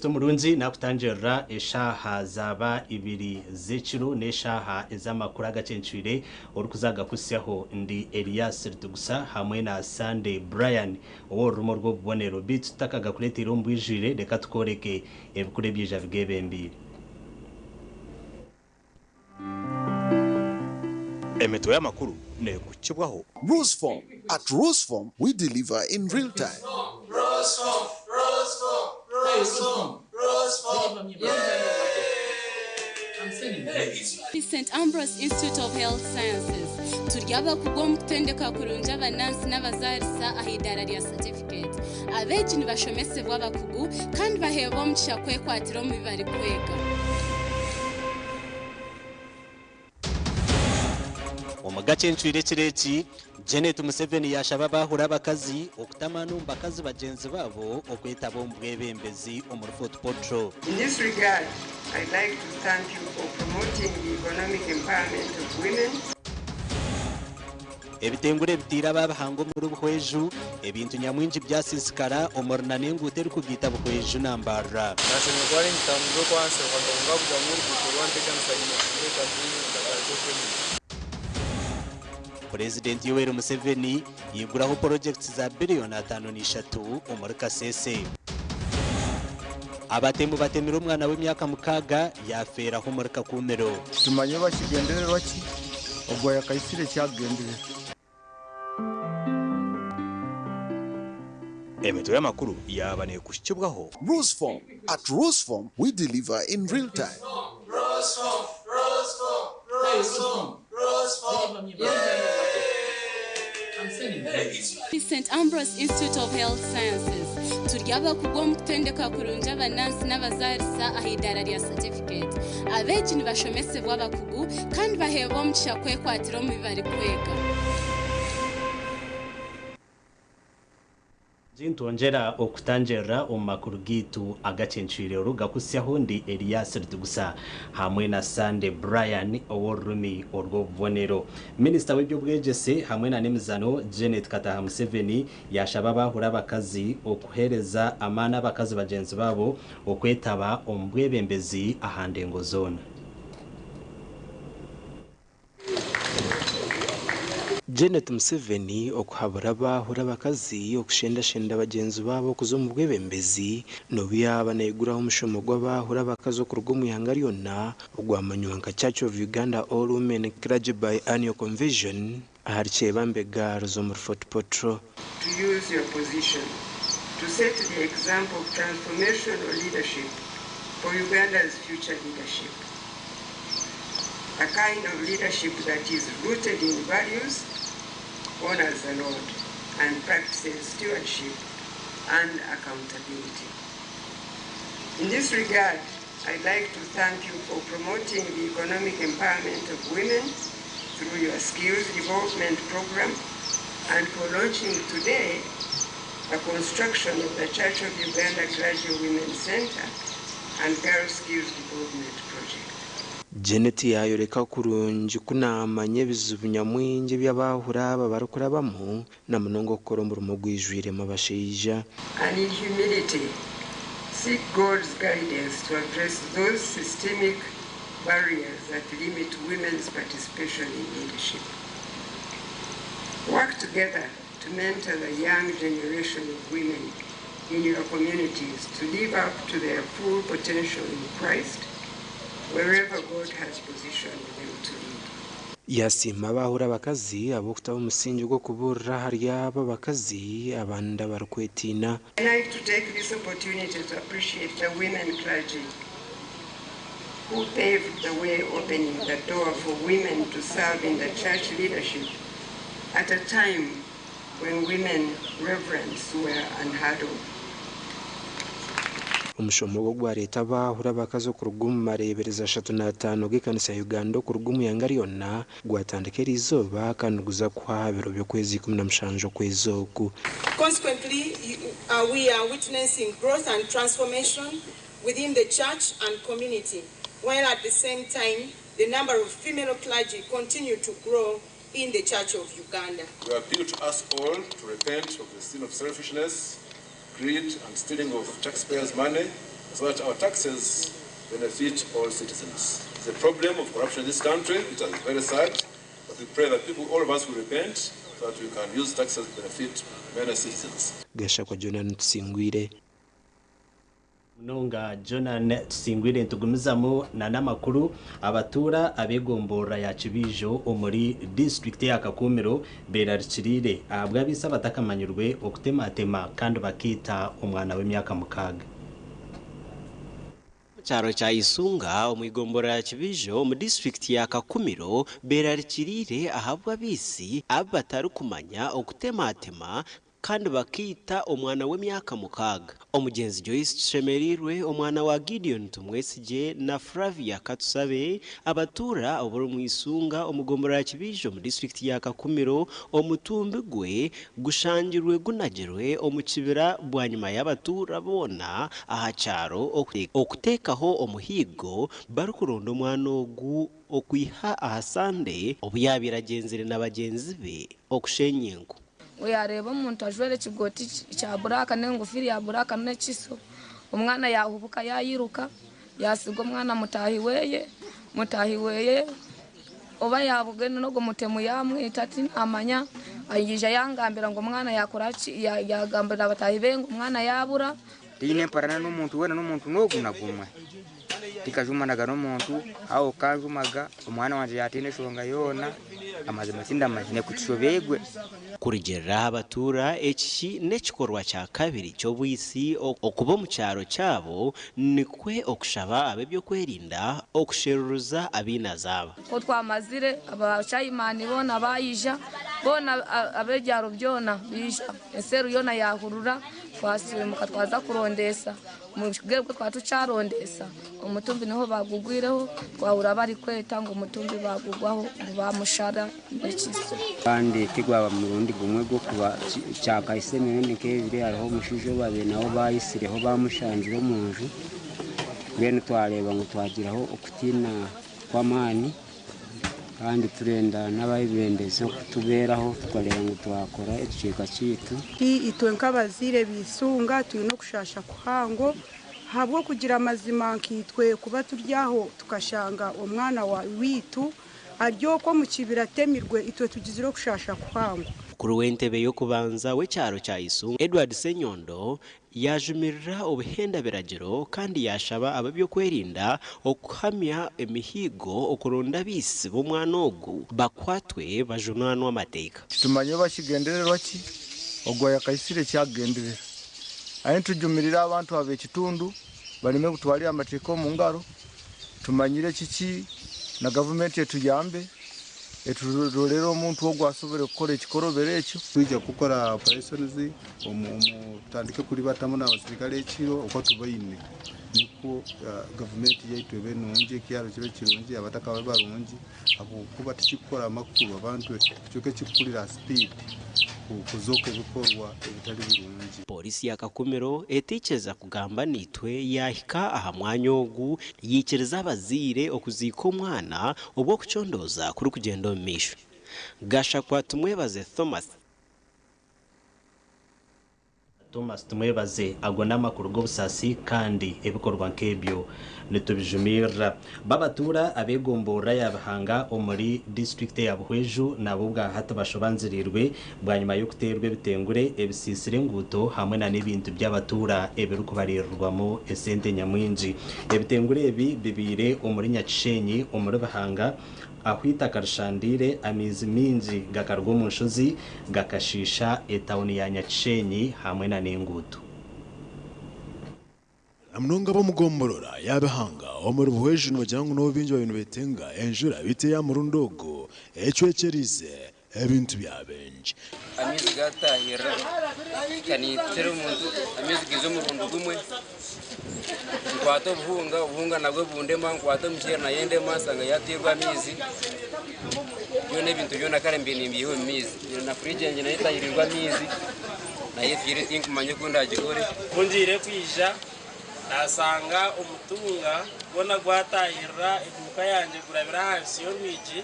Omukristo omurungi nakutangirira eshaaha zaaba ibiri z'ekiro n'eshaaha ez'amakuru agacencwire orikuza kugakuhitsyaho ndi Elias Ritugusa hamwe na Sunday Brian ow'orurimi orw'obubonero beitu tutakagakureteire omu bwijwire reka tukworeke ebikuru ebyaija bigebembeire. Emitwe y'amakuru neekukibwaho. Roseform. At Roseform, we deliver in real time. St Ambrose Institute of Health Sciences turi abakugu omu kutendeka kurungi abanansi n'abazaarisa aha idaara rya certificate. Abeegi nibashomesebwa abakugu kandi baheebwa omugisha kwekwatira omu bi barikwega. Omu gacencwire ekiro eki, Janet Museveni yaashaba abaahura abakazi okutamaana omu bakazi bagyenzi baabo okwetaba omu bwebembezi omuri Fort Portal. In this regard, I'd like to thank you for promoting the economic empowerment of women. Ebitengure biteire abaabihanga omuri Buhweju, ebintu nyamwingi byasiisikara omuri nana enguuto erikugaita Buhweju na Mbarara. Purezidenti Yoweri Museveni yaiguraho purojekiti za biriyoni 53 omuri Kasese. Abatemu batemire omwana w'emyaka 6 yafeeraho omuri Kakumiro. Tumanye oba kigyendererwa ki ogwo yakaitsire eki akugenderera. Emitwe y'amakuru yaaba neekuhikibwaho. Roseform. At Roseform, we deliver in real time. St Ambrose Institute of Health Sciences turi abakugu omu kutendeka kurungi abanansi n'abazaarisa aha idaara rya certificate. Abeegi nibashomesebwa abakugu kandi baheebwa omugisha kwekwatira omu bi barikwega. Nitwongyera okutangirira omu makuru gaitu agacencwire orugakuhitsyaho ndi Elias Ritugusa hamwe na Sunday Brian ow'orurimi orw'obubonero. Minisita w'eby'obwegyese hamwe na n'emizaano Janet Kataha Museveni yaashaba abaahura abakazi okuheereza amaani abakazi bagyenzi baabo okwetaba omu bwebembezi aha ndengo zoona. Janet Museveni okuhabura abaahura abakazi okushendashenda bagyenzi baabo okuza omu bwebembezi n'obu yaaba naiguraho omushomo gw'abaahura abakazi okuruga omu ihanga ryona ogwamanywa nka Church of Uganda All Women Clergy Biannual Convention ahari Kyebambe Girls omuri Fort Portal. To use your position to set the example of transformational leadership for Uganda's future leadership. A kind of leadership that is rooted in values, honors the Lord, and practices stewardship and accountability. In this regard, I'd like to thank you for promoting the economic empowerment of women through your skills development program and for launching today the construction of the Church of Uganda Clergy Women's Center and Girls Skills Development Project. Janet yayoreka kurungi ku naamanya ebizibu nyamwingi eby'abaahura aba barikurabamu na munonga okukora omurimo ogwijwiremu abashaija. And in humility, seek God's guidance to address those systemic barriers that limit women's participation in leadership. Work together to mentor the young generation of women in your communities to live up to their full potential in Christ, wherever God has positioned them to lead. Yasiima abaahura abakazi ab'okutaho omusingi gw'okubuurira ahari abo abakazi abandi abarikwetiina. I'd like to take this opportunity to appreciate the women clergy who paved the way, opening the door for women to serve in the church leadership at a time when women reverends were unheard of. Omushomo ogwo gwareeta abaahura abakazi okuruga omu mareeberezi 35 g'ekanisa ya Uganda okuruga omu ihanga ryona gwatandika eriizooba kandi guza kuha aha biro by'okwezi 17 okwezi oku. Consequently, we are witnessing growth and transformation within the church and community, while at the same time the number of female clergy continue to grow in the Church of Uganda. We appeal to us all to repent of the sin of selfishness, greed and stealing of taxpayers' money so that our taxes benefit all citizens. The problem of corruption in this country, it is very sad, but we pray that people, all of us will repent so that we can use taxes to benefit many citizens. Gashakwa Jonan Tusingwire. Munonga Jonan Tusingwire. Nitugumizamu n'amakuru. Abatuura ab'egomborora ya Kibiijo omuri disitulikiti ya Kakumiro berarikiriire ahabw'abaisi abatakamanyirwe okutematema kandi bakiita omwana w'emyaka 6. Kyaro kya Isunga omu igomborora ya Kibiijo omu disitulikiti ya Kakumiro berarikiriire ahabw'abaisi abu batarikumanya okutematema kandi bakiita omwana w'emyaka 6. Omugyenzi Joyce Tushemereirwe, omwana wa Gideon Tumwesigye na Flavia Katusabe, abatuura oburi omu Isunga omu gomborora ya Kibiijo omu disitulikiti ya Kakumiro, omutumbi gwe gushangirwe gunagirwe omu kibira bwanyima y'abatuura boona aha kyaro okuteekaho omuhiigo barikuronda omwana ogu okwiha aha Sande obu yaabaire agyenzire na bagyenzi be okushenya enku. Yareeba omuntu ajwaire ekigoti kya buraka n'engofiira ya buraka n'ekiso, omwana yahubuka yayiruka, yasiga omwana mutahi weye. Mutahi weye oba yabugene n'ogwo mutemu yamwita tinamanya. Ayija yangambira ngu omwana yakora ki, yagambira abatahi be ngu omwana yabura. Tiine mparana n'omuntu weena, n'omuntu n'ogu na gumwe tikajumanaga n'omuntu aho kanjumaga omwana wangye yatiina eshonga yoona, amazima tindamanyine kukishobegwe. Kurugiirira abatuura, eki n'ekikorwa kya kabiri ky'obwisi okuba omu kyaro kyabo, nikwe okushaba ab'ebyokwerinda okusheruruza abainazi aba. Ko twamazire, abachayimani boona bayija, boona ab'ebyaro byona bija, enseru yoona yahurura, twasimuka twaza kurondesa. Mu bwebwe twatukyarondesa, omutumbi niho bagugwireho, twahura bari kweta ngu omutumbi bagugwaho ngu bamushara n'ekiso. Kandi tigwaba murundi gumwe gw'okuba kyakahise emirundi nk'ebiri. Hariho omushaija obabe nabo bayisireho bamushanjire omu nju. Mbwenu twareeba ngu twagiraho okutiina kw'amaani, kandi turenda n'abayebembezi okutubeeraho, tukareeba ngu twakora ekicweka kyaitu. Itwe nk'abazaire b'isunga twine okushasha kuhango ahabw'okugira amazima nkaitwe kuba turi aho tukashanga omwana waitu ari okwo omu kibira atemirwe, itwe tugizire okushasha kuhango. Mukuru w'entebe y'okubanza w'ekyaro kya Isunga, Edward Senyondo, yajumirira obuhenda biragiro kandi yashaba ab'ebyokwerinda okuhamya emihiigo okuronda abaisi b'omwana ogu bakwatwe bajunanwa amateeka. Tumanye bakigendererwa ki, ogwo yakaisire kyagenderera. Aye tujumirira abantu ab'ekitundu baleme kutwalira amateeka omu ngaro. Tumanyire kiki na gavumenti etuyambe eturolere omuntu ogwo asobole kukora ekikorobero ekyo. Twija kukora operations tutandike kulibatamu n'abasirikale ekiro okwo tubaine, nikwo gavumenti yaitu ebe nungi, ekyaro kibe kirungi, abataka babe barungi, habwokuba tikikukora amakuru abantu ekicweka ekikukurira speed kuzooka ebikorwa ebitali birungi. Polisi ya Kakumiro etiikiriza kugamba niitwe yahika aha mwanya ogu, yiikiriza abazaire okuziika omwana obw'okucondooza kuri kugyenda omu maisho. Gashakwa Tumwebaze Thomas. Thomas Tumwebaze, ago n'amakuru g'obusasi kandi ebikorwa nk'ebyo nitubijumirira. Babatuura ab'egomborora ya Bihanga omuri disitulikiti ya Buhweju nabo bwahati bashobanzirirwe bwanyima y'okuteerwa ebitengure ebisiisire enguuto hamwe na n'ebintu by'abatuura ebirikubaririrwamu esente nyamwingi. Ebitengure ebi bibiire omuri Nyakishenyi omuri Bihanga, ahu itaka rishandiire amaizi mingi gakaruga omu nshozi gakashiisha etawuni ya Nyakishenyi hamwe na n'enguuto. Munonga b'omugomborora ya Bihanga omuri Buhweju nibagira ngu n'obu bingi babintu betenga enjura bite ya murundi ogu ecwekyerize ebintu bya bingi. Amaizi gatahirira kanitera omuntu, amaizi giza omurundi gumwe, nkwata obuhunga, obuhunga nabwo bundema, nkwata omuceeri nayo endema, nsanga yateerwa amaizi byona, ebintu byona kare mbiine mbiiha omu maizi. Na fridge yangye nayo etahirirwa amaizi, nayo efiire, tinkumanya oku ndagikore. Kungiire kwija nasanga omutunga gwona gwatahirira eduuka yangye, gurabira ahansi y'orwigi,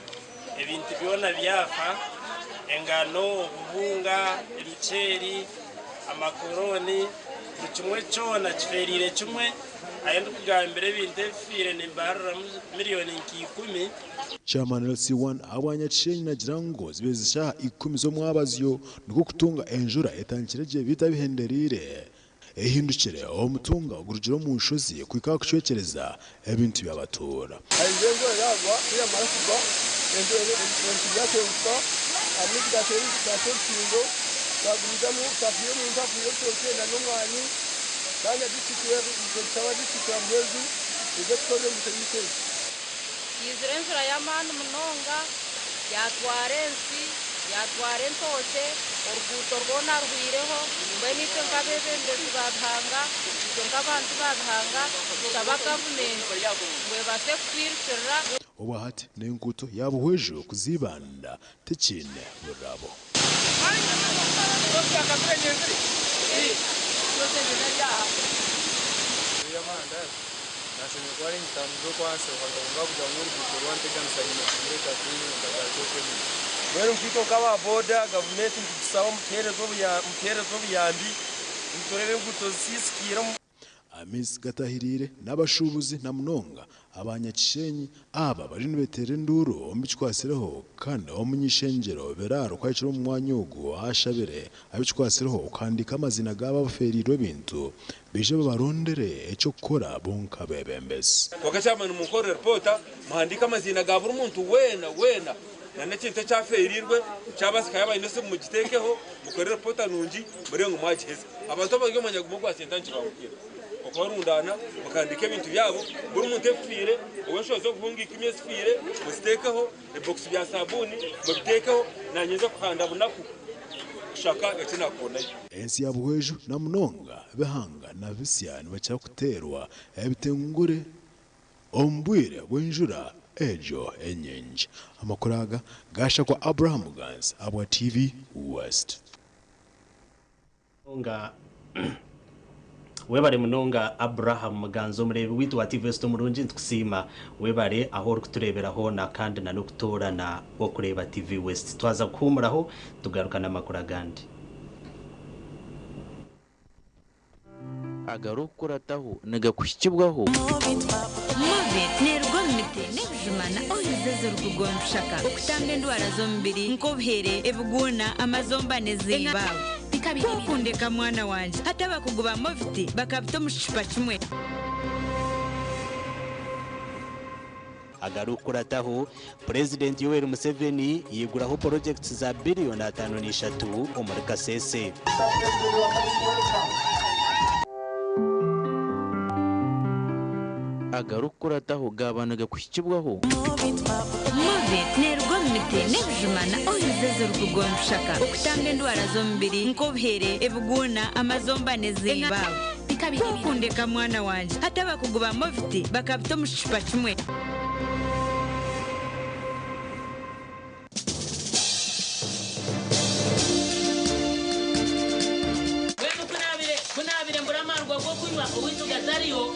ebintu byona byafa, engano, obuhunga, emiceeri, amakoroni. Buri kimwe kyona kifeereire kimwe. Ahi ndikugambira ebintu ebifiire nimbariramu miriyoni nka 10. Chairman LC1 ahabwa Nyakishenyi nagira ngu zibe zishaaha 10 z'omwabazyo nikwo kutunga enjura etandikire gye beitu abihenderiire ehindukire omutunga ogurugire omu nshozi kuhika aha kucwekyereza ebintu by'abatuura. Haija enjura yaagwa, ku yamara kugwa ebiti byatenguka, amaizi gateera orutindo, twagumizamu twafiirwa omuntu afiire orutookye n'omwani kandi na disiturikiti nitushaba disiturikiti ya Buhweju eze kukorera enguuto yaitu egi. Haizire enjura y'amaani munonga yaatwara ensi, yaatwara entookye, oruguuto rwona ruhwireho. Mbwenu itwe nk'abeebembezi ba Bihanga, itwe nk'abantu ba Bihanga nitushaba gavumenti ngu ebaase kutwirukirira. Obwahati n'enguuto ya Buhweju kuza Ibanda tikiine burabo. Mbwenu nkaitwe nk'aba boda gavumenti nitugisaba mutuheereze obuyambi nitureeba enguuto zisiisikiire. Amaizi gatahiriire n'abashuubuzi na munonga abanyakishenyi aba bariyo nibeteera enduuru omu bikikwatsireho kandi omuny'ishengyero Biraaro ku ahikire omu mwanya ogu ashabire abikikwatsireho okuhandiika amaziina gaabo abafeereirwe ebintu baije babarondere eky'okukora bo nk'abeebembezi. Kwonka chairman munkorere ripoota muhandiike amaziina ga buri muntu weena weena n'ekintu ekyafeereirwe kyabaasika yaaba aine esimu mugiteekeho mukore ripoota nungi mureebe ngu mwagiheza. Abantu abari omu mwanya gumwe ogwa sente nikibangukira okubarundaana mukahandiika ebintu byabo buri muntu ebifiire ow'enshoho z'obuhunga 10 ezifiire muziteekeho, ebibokisi bya saabuuni mubiteekeho naanye nze kuhanda bunaku kushaka eki naakubonayo. Ensi ya Buhweju na munonga Bihanga na Bisya nibakira kuteerwa ebitengure omu bwire bw'enjura egyo enyingi. Amakuru aga gaashakwa Abraham Muganzi ahabwa TV West. Webare munonga Abraham Muganzi omureebi waitu wa TV West omurungi nitukusiima webare ahu orikutureebera hoona kandi na n'okutoorana okureeba TV West. Twaza kuhuumuraho tugaruka n'amakuru agandi. Agarikukurataho nigakuhikibwaho. Movit neeruga omu miti n'ebijuma na oils ezirikuruga omu bishaka okutamba endwara z'omubiri nk'obuhere, ebiguuna, amazomba n'ezindi. Ku okundeka mwana wangye, hati abakugu ba Movit bakabita omu kicupa kimwe. Agarikukurataho, Purezidenti Yoweri Museveni yaiguraho purojekiti za biriyoni 53 omuri Kasese. Agarikukurataho gaaba nigakuhikibwaho. Movit neeruga omu miti n'ebijuma na oils ezirikuruga omu bishaka okutamba endwara z'omubiri nk'obuhere, ebiguuna, amazomba n'ezindi. Ku okundeka mwana wangye, hati abakugu ba Movit bakabita omu kicupa kimwe. Mbwenu ku naabaire ku naabaire mbura amarwa g'okunywa owaitu gatariyo,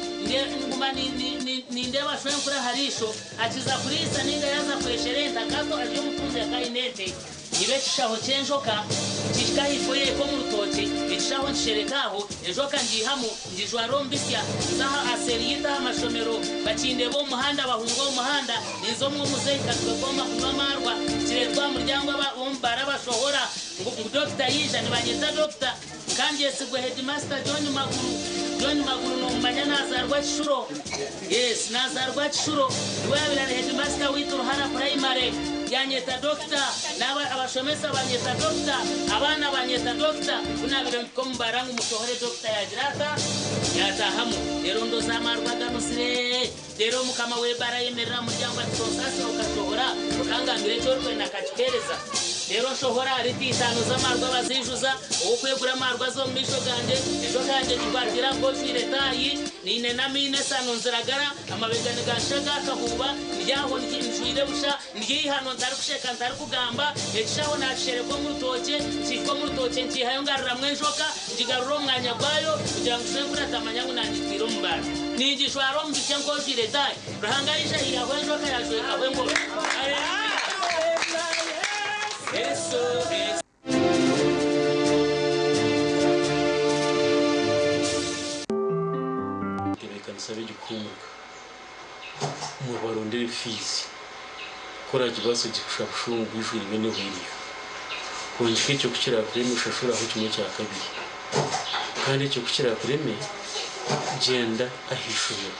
nguma nindeeba shwenkuru aha riisho, akiza kuriisa nainga yaaza kweshera ente akaato ari omutunzi akaba aine ente, nyiba ekishaho ky'enjoka nkihika ahaifo y'eka omu rutookye, ekishaho nkishereka aho, enjoka ngiihamu ngijwara omu bitsya, nza aha seeri yaitu aha mashomero, bakindeeba omu muhanda bahunga omu muhanda, ninza omwa omuzeeyi Katwegomba kunywa amaarwa, kireetwa aha muryango ab'omu baara bashohora ngu dokita yaija, nibanyeta dokita. Nkandyetsigwe Headmaster John Maguru, John Maguru nomumanya nazarwa Kishuro, yes nazarwa Kishuro, niwe yabaire ari Headmaster waitu Ruhara Primary, yanyeta Doctor, naba abashomesa banyeta Doctor, abaana banyeta Doctor, kunabaire mpika omu bara ngu mushohore Doctor yagira ata? Yatahamu, reero ndoza amarwa ganuzire, reero mukama w'ebara ayemerera aha muryango ati tonsaasira okashohora okangambira eki orikwenda nkakikuheereza. Reero nshohora rita itaano z'amarwa baziijuza, ow'okwegura amarwa aza omu maisho gangye, enjoka yangye ngikwatira nk'ojwaire taayi, niine n'amaino esano nziragara, amabega niganshusha aga kahuuba, ndi aho njwaire busha, ndi eihano ntarikusheka ntarikugamba, ekishaho naakishereka omu rutookye, nkihika omu rutookye nkiihayo ngaruramu enjoka, ngigarura omu mwanya gwayo kugira ngu shwenkuru atamanya ngu naangitiire omu baara. Ningijwara omu bitsya nk'ojwaire taayi. Ruhanga yaija yaihaho enjoka yaajwekaho engobya. Haleluya! Obarondere fiizi. Ku oragibaase kushusha omu bwijwire ebe nehweriyo. Kwonka ekyo ku kiraakureme oshashuraho kimwe kya kabiri. Kandi ekyo ku kiraakureme, gyenda aha ishomero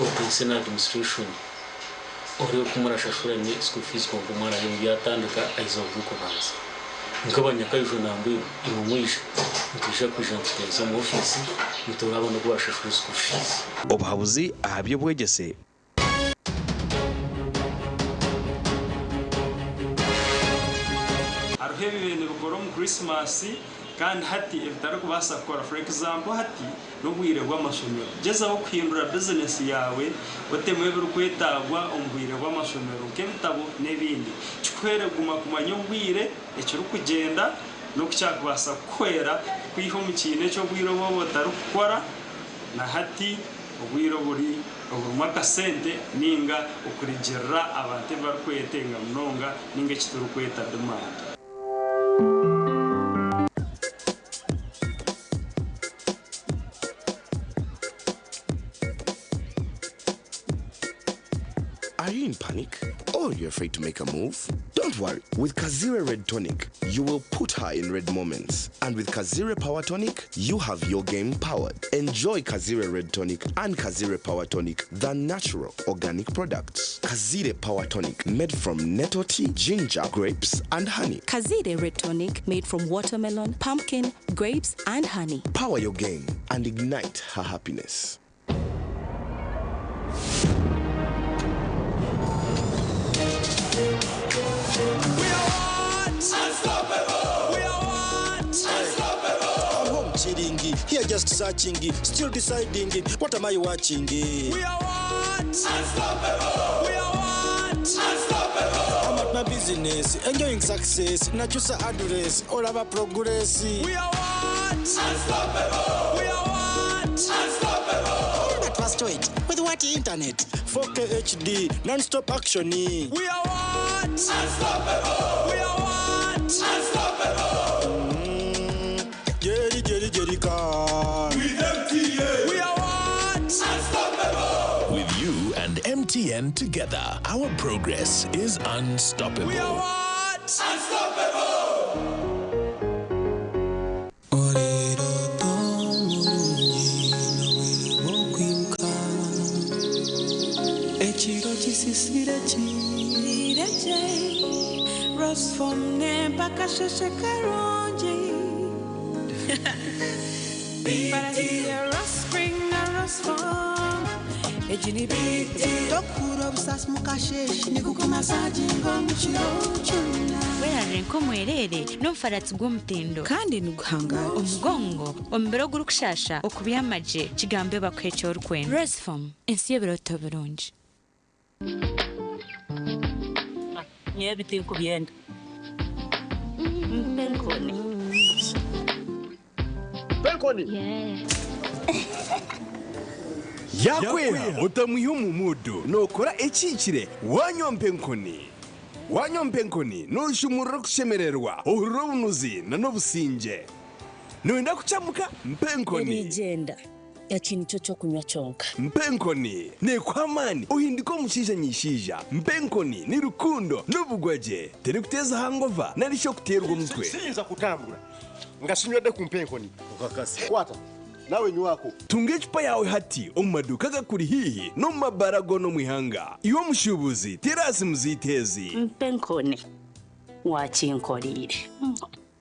oteise na administration oreebe oku murashashurane school fees kwonka omwana abe ngu yaatandika aha izooba ry'okubanza. Nk'abanyakaijo nambwenu imwe mwija, nitwija kwija nituteesa omu ofiisi nitureeba abaana oku barashashura school fees. Obuhabuzi aha by'obwegyese. Hariho ebibaire nibikora omu Christmas kandi hati ebitarikubaasa kukora. For example hati n'obwire bw'amashomero. Gyezaho kuhindura bizinesi yaawe otemu ebirikwetaagwa omu bwire bw'amashomero nk'ebitabo n'ebindi. Kikuhwere kuguma kumanya obwire, ekirikugyenda n'oku kyakubaasa kukuhwera kukwiha omu kiina eky'obwire obu waaba otarikukora na hati obwire oburi oburimu akasente ninga okurigirira abantu ebi barikwetenga munonga ninga eki turikweta demand. Are you in panic? Or you're afraid to make a move? Don't worry. With Kazire Red Tonic, you will put her in red moments. And with Kazire Power Tonic, you have your game powered. Enjoy Kazire Red Tonic and Kazire Power Tonic, the natural organic products. Kazire Power Tonic, made from nettle tea, ginger, grapes, and honey. Kazire Red Tonic made from watermelon, pumpkin, grapes, and honey. Power your game and ignite her happiness. Unstoppable! We are what? Unstoppable! I'm home chilling, here just searching, still deciding, what am I watching? We are what? Unstoppable! We are what? Unstoppable! I'm at my business, enjoying success, nachusa address, all about progress. We are what? Unstoppable! We are what? Unstoppable! But first wait, with what internet? 4K HD, non-stop action. We are what? Unstoppable! We are what? Unstoppable! Jerry, Jerry, Jerry, can. With MTN! We are what? Unstoppable! With you and MTN together, our progress is unstoppable. We are what? Unstoppable! Ekiro kisisire kireje Rosfom mpaka sheshe karungi Tokura obusasi mukasheshe nikukumasaginga omukiro kyona werarire nk'omwerere n'omufaratsi gw'omutindo kandi niguhangara omugongo omubiri ogurikushasha okubyamagye kigambe bakuha eki orikwenda resfom ensi y'ebiroto birungi. Nyewe tinkubyenda mpenkoni Penkoni Yakwera otamwiha omu mudu nokora ekikire wanywa mpenkoni wanywa mpenkoni noshumurira okushemererwa ohurira obunuzi na n'obusinge noyenda kucamuka mpenkoni erigenda eki nikyo kyokunywa kyonka mpenkoni nekuha amaani ohindika omushaija nyishaija mpenkoni ni rukundo n'obugwagye terikuteza hangova nari shi okuteerwa omutwe Siyinza kutambula nga sinywedde ku mpenkoni. Kwata nawe nywako. Tunga ecupa yawe hati omu maduuka agakuri haihi n'omu mabara goona omu ihanga. Iwe omushuubuzi terasi muziteezi. Mpenkoni wakinkoriire.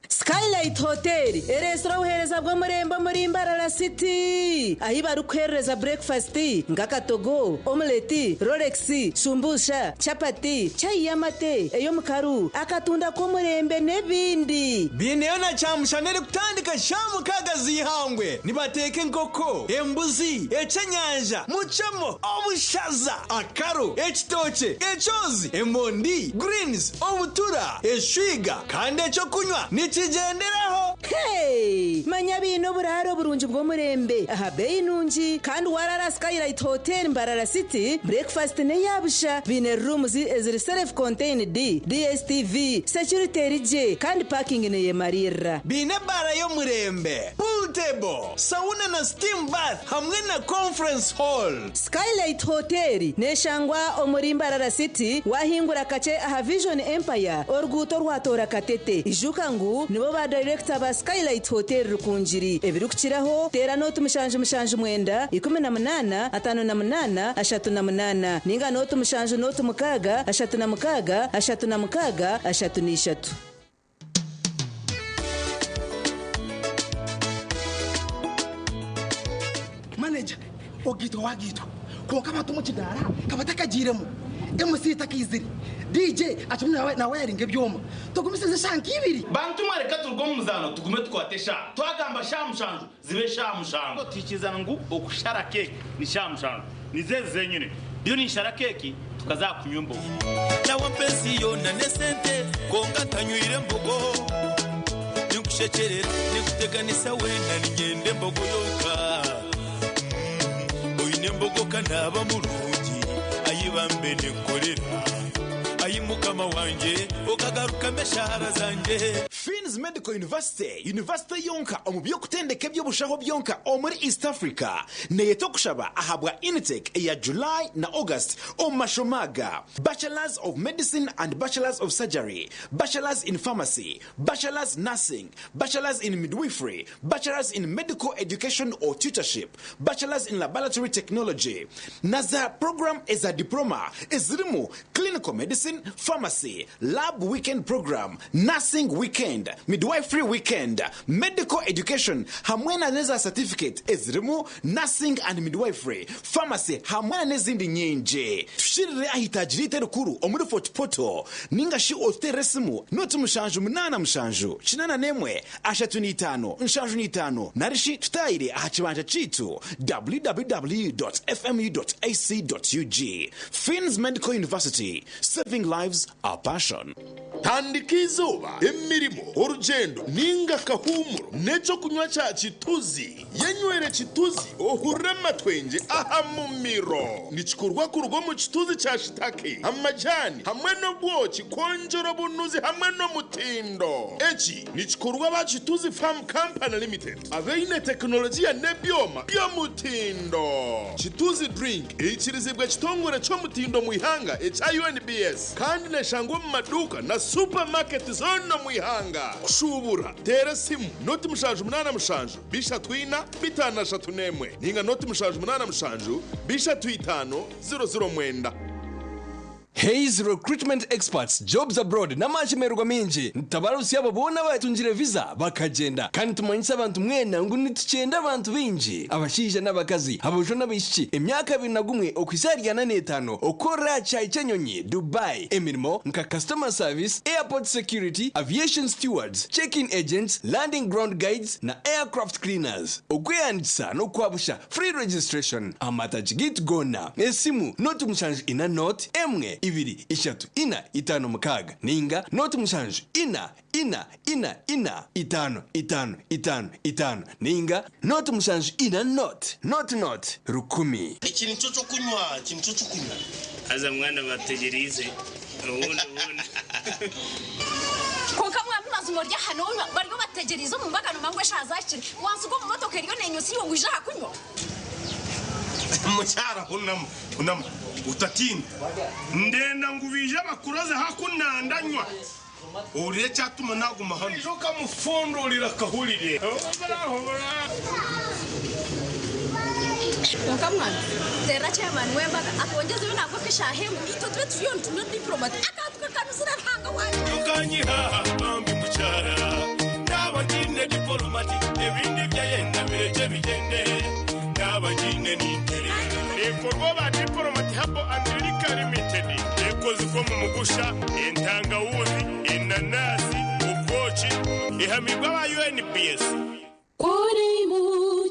Skylight Hotel ereesire obuheereza bw'omurembe omuri Mbarara City ahi barikuheereza breakfast nk'akatogo, omeleti, rolex, shumbusha, chapati, chai y'amate, ey'omukaru, akatunda k'omurembe n'ebindi. Biineyo na kyamushana erikutandika shaaha mukaaga z'eihangwe. Nibateeka enkoko, embuzi, ekyenyanja, mucemo, obushaza, akaro, ekitookye, ekyozi, emondi, greens, obutura, eshwiga kandi ekyokunywa nikigyenderaho. Hey! Manya biine oburaaro oburungi bw'omurembe aha beeyi nungi kandi warara Skylight Hotel Mbarara City breakfast n'eyabusha biine rooms eziri self contained DSTV security eri gye kandi parking neyemarira. Biine ebaara y'omurembe, pool table, sauna na steam bath hamwe na conference hall. Skylight Hotel neshangwa omuri Mbarara City wahingura kakye aha Vision Empire oruguuto rwatoora Katete. Ijuka ngu nibo ba director ba Skylight Hotel Rukungiri. Ebirikukiraho teera nooti 779 18 58 38 ninga nooti 7 nooti 6 36 36 33. Manager, ogaitwa wagaitwa kwonka abantu omu kidaara ka batakagiiremu, MC takaizire, DJ akirimu nawayaringa ebyoma. Tugumisirize eshaaha nk'ibiri. Bantu mwe reka turuge omu muzaano tugume tukwate eshaaha. Twagamba shaaha mushanju zibe shaaha mushanju. Tuhikirizana ngu okushara keeki ni shaaha mushanju. Nizo ezi zenyine. Ndiyo ninshara keeki tukaza aha kunywa embogo. Nawe ampa ensi yoona n'esente kwonka ntanywire mbogo. Ninkushekyerera, ninkuteganisa weena niinyenda embogo yonka. Oine embogo ka naaba murungi, ai bambe ninkukorera. Ai Mukama wangye, okagarukamu eshaara zangye. Finn's Medical University, yunivasite yonka omu by'okutendeka eby'obushaho byonka omuri East Africa, neyeta okushaba ahabwa intake eya July na August omu mashomo aga, Bachelors of Medicine and Bachelors of Surgery, Bachelors in Pharmacy, Bachelors Nursing, Bachelors in Midwifery, Bachelors in Medical Education or Tutorship, Bachelors in Laboratory Technology, na za puroguraamu eza Diploma ezirimu Clinical Medicine, Pharmacy, Lab Weekend Program, Nursing Weekend, Midwifery Weekend, Medical Education hamwe na n'eza satifiketi ezirimu Nursing and Midwifery, Pharmacy hamwe na n'ezindi nyingi. Tushirire aha itaagi ryaitu erikuru omuri Fort Portal ninga shi otuteerere esimu noti 787 81 35 75 nari shi tutaayire aha kibanja kyaitu www.fmu.ac.ug. Finn's Medical University, Saving lives, our passion. Tandika eizooba, emirimo, orugyendo nainga akahuumuro n'eky'okunywa kya Kituzi. Yenywere Kituzi ohurire amatwengye aha mumiro. Nikikorwa kuruga omu kituzi kya shitake, amajaani hamwe n'obwoki kwongyera obunuzi hamwe n'omutindo. Eki nikikorwa aba Kituzi Farm Company Limited abaine tekinologiya n'ebyoma by'omutindo. Kituzi Drink eikirizibwa ekitongore ky'omutindo omu ihanga ekya UNBS kandi neshangwa omu maduuka na supamaketi zoona omu ihanga. Kushuubura, teera esimu noti 787 34 531 ninga noti 787 35 009. Hays Recruitment Experts, Jobs Abroad n'amashemererwa maingi nitutabarutsya abo boona abatungire visa bakagyenda. Kandi nitumanyisa abantu mwena ngu nitukyenda abantu baingi, abashaija n'abakazi, aboojo n'abaishiki, emyaka 21 okuhitsya ahari 45 okukorera aha kishaayi ky'enyonyi, Dubai, emirimo nka Customer Service, Airport Security, Aviation Stewards, Check-in Agents, Landing Ground Guides na Aircraft Cleaners. Okwehandiikisa n'okwabusha, Free registration, Amatagi gaitu goona, esimu, 0 7 4 1 2 3 4 5 6 ninga 0 7 4 4 4 4 5 5 5 5 ninga 0 7 4 0 0 0 1000. Eki nikyo ky'okunywa, eki nikyo ky'okunywa. Haza mwana bategyereize obundi obundi. Kwonka mwami mazima ori aha nonywa bariyo bategyereize omu mbaga nomanya ngu eshaaha zahikire wansiga omu motoka eriyo nenyusa iwe ngu ija aha kunywa. Mukyara hunama, hunama otatiina. Ndenda ngu baije bakuroze haku nandanywa. Ohurire ekyatuma naguma hanu. Oija okamufundurira akahurire. Kwonka mwana terera chairman w'embaga akwongyezeyo nangwa nk'eshaaha emwe itwe tube turiyo nitunywa diplomat akantu kakanuzire Ruhanga wangye. Tokanyiha bambi mukyara Naaba ngiine dipolomati Ebindi byayenda birekye bigyende Naaba ngiine ninterera. Neekorwa aba Diplomat Herbal and Liquor Limited. Ekozirwe omu mugusha, entangawuzi, enanasi, obwoki. Ehamiibwe aba UNBS. Ku ori muto.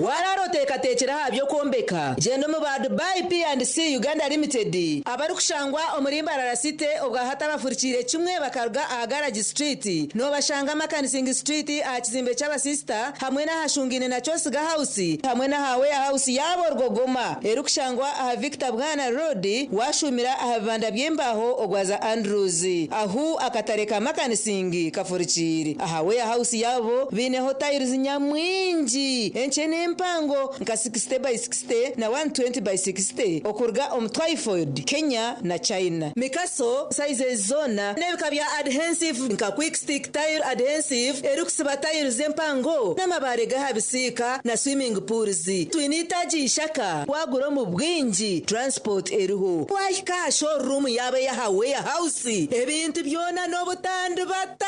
Warara oteekateekire aha by'okwombeka gyenda omu ba Dubai P&C Uganda Limited abarikushangwa omuri Mbarara City obwahati abafurikiire kimwe bakaruga aha Garage Street noobashanga Makanising Street aha kizimbe ky'abasisita hamwe n'aha Shungaine na Kyosiga House hamwe n'aha Warehouse yaabo Rwogoma erikushangwa aha Victor Bwana Road waashuumira aha bibanda by'embaaho ogwaza Andrews ahu akatare ka Makanising kafurikiire. Aha Warehouse yaabo baineho tiles nyamwingi enkye n'empango nka 60 by 60 na 120 by 60 okuruga omu Twyford, Kenya na China. Mikaso sizes zoona n'ebika bya adhensive nka Quick Stick Tile Adhensive erikusiba tiles empango n'amabaare g'aha bisiika na swimming pools. Twine eitaagi ishaka waagura omu bwingi transport eriho. Waahika aha showroom yaabo ey'aha Warehouse ebintu byona n'obutandibata.